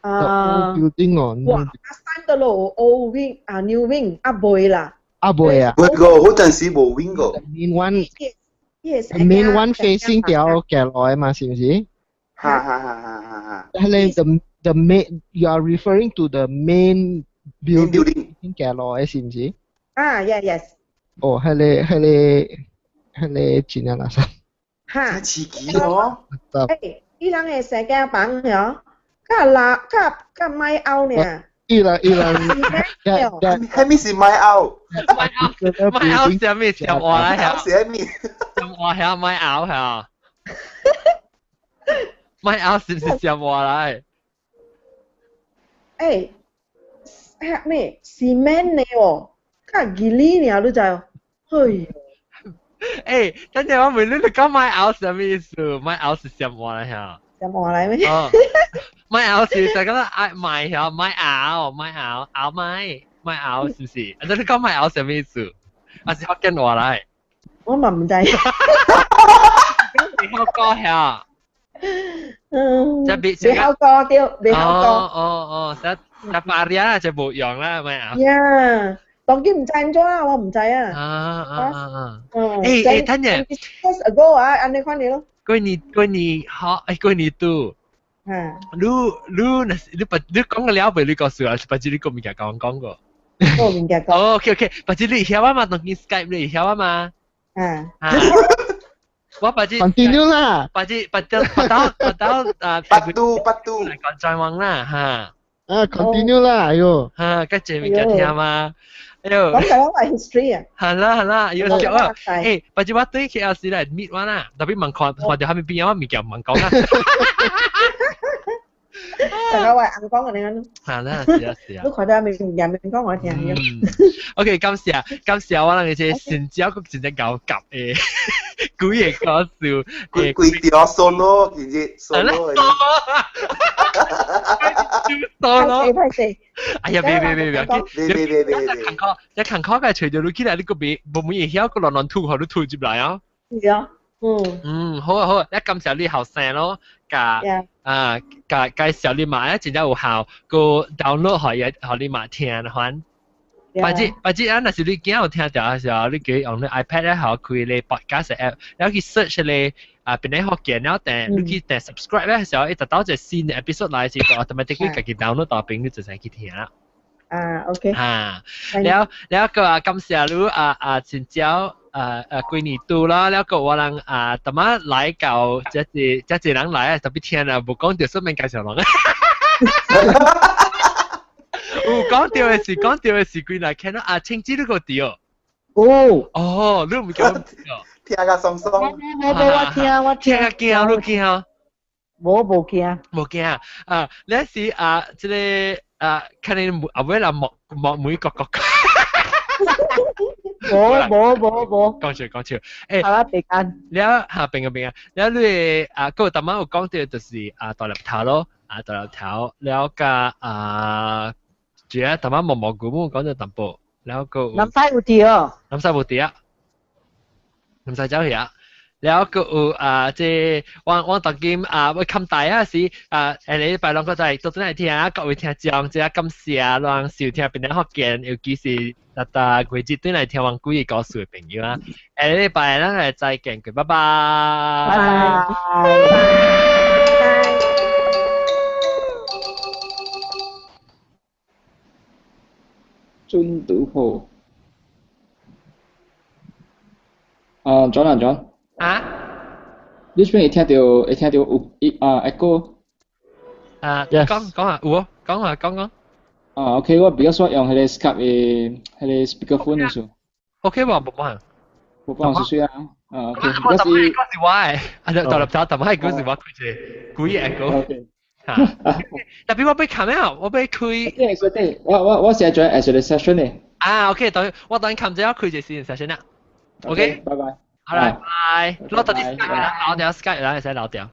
啊。 Old building or new？哇，阿山的咯，old wing 啊，new wing 啊，袂啦。啊袂啊。袂個，好陣時無 wing 個。 Main one。 Yes。 Main one facing 條街路的嘛，是毋是？哈哈哈哈哈哈。彼个 the main you are referring to the main building 街路的，是毋是？啊，yeah yes。哦，彼个彼个彼个真正垃圾。哈。刺激哦。誒，伊人的生囝房嗬，較垃較較歹拗呢。伊人伊人，係咪是買拗？買拗買拗啥物？上話來嚇？啥物？上話嚇買拗嚇？買拗是毋是上話來？誒，咩？cement 呢喎，較吉利呢，你知哦？嘿。誒，等陣我問你，你講買拗啥物意思？買拗是上話來嚇？上話來咩？哦，買拗是就講愛買嚇，買拗買拗拗買買拗是毋是？啊，你講買拗啥物意思？還是福建話來？我嘛毋知。你曉講嚇？嗯，即係袂曉講對，袂曉講。哦哦哦，實實發啲就無用啦，買拗。呀，當今毋知按怎啊，我毋知啊。啊啊啊！嗯。誒誒，等陣。 Years ago 啊，按呢款的咯。過年過年好，誒過年拄。你你若是你別你講個了未？你告訴我，是別你個物件共我講過。個物件講。哦，OK OK，別你曉啊嘛？當今 Skype 你曉啊嘛？啊。我別只。 Continue 啦。別只別到別到別到啊！八度八度。嚟講在網啦嚇。啊，continue 啦，哎喲。嚇，個這物件聽嘛？哎喲。講緊我 history 啊。係啦係啦，要笑啊！誒，別只我對 KLC 來 meet 我啦，特別問看看到蝦米邊我物件唔問講啦。大家話硬講嘅你講。係啦，是啊是啊。你看到面人面講我聽。 OK，感謝感謝我人這新椒閣真正𠢕夾的，幾个搞笑，規規條 solo 其實 solo。 solo。歹勢。哎呀，別別別別，別別別別別。坎坷，一坎坷嘅隨住你起來，你個別無每會曉，閣亂亂吐，予你吐入來啊。是啊。嗯。嗯，好啊好啊，一感謝你後生咯，共啊，共介紹你嘛，真正有效，閣 download 予伊，予你嘛聽還。或者或者啊，若是你囝有聽著的時候，你叫伊用你 iPad 咧，予開咧 podcast app，然後去 search 咧啊，邊個福建了訂，你去訂 subscribe 咧時候，伊達到一個新的 episode 來時，就 automatically 家己 download 到邊，你就使去聽啦。啊，OK。啊，了了閣啊，感謝你啊啊，真少啊啊幾年拄啦，了閣我人啊，淡仔來到這一這一人來啊，特別聽啊，無講著順便介紹人。有講著的是講著的是幾來看到啊，青子你個佇哦。哦。哦，你毋叫聽甲爽爽。無無我聽我聽。聽甲驚，你驚？無無驚。無驚啊！你是啊，這个啊，可能後尾人莫莫每個國。無無無無。講笑講笑，誒。好啦，別間。了嚇變個變啊！了你啊，閣有淡仔有講著就是啊，大粒頭咯，啊大粒頭，了佮啊，主要淡仔毛毛菇母講著淡薄，了閣。南西有佇哦。南西無佇啊，南西走去啊。了個有啊，這我當今啊，我冚大啊時啊，你拜兩個就係做真係聽啊，各位聽眾，這感謝讓收聽邊啲福建，尤其是逐逐季節對來聽阮幾個故事的朋友啊。下禮拜咱來再見，拜拜。拜拜。尊賭鋪。啊，John 啊，John。啊？你這邊會聽到有一啊 echo？啊，講講下有哦，講下講講。啊，OK，我比較少用彼個 Skype 的彼個 speakerphone 的時。 OK 無？無幫。無幫是水啊。啊，OK。我是我的，啊，就獨立頭，但係嗰時我開一個幾個 echo。嚇！特別我欲冚啊，我欲開。對對對，我現在做 as a session 呢。啊，OK，等我等冚之後開一個私人 session 啦。OK，拜拜。好啦，拜。攞到啲 Skype 啦，攞掉 Skype 啦，會使攞掉。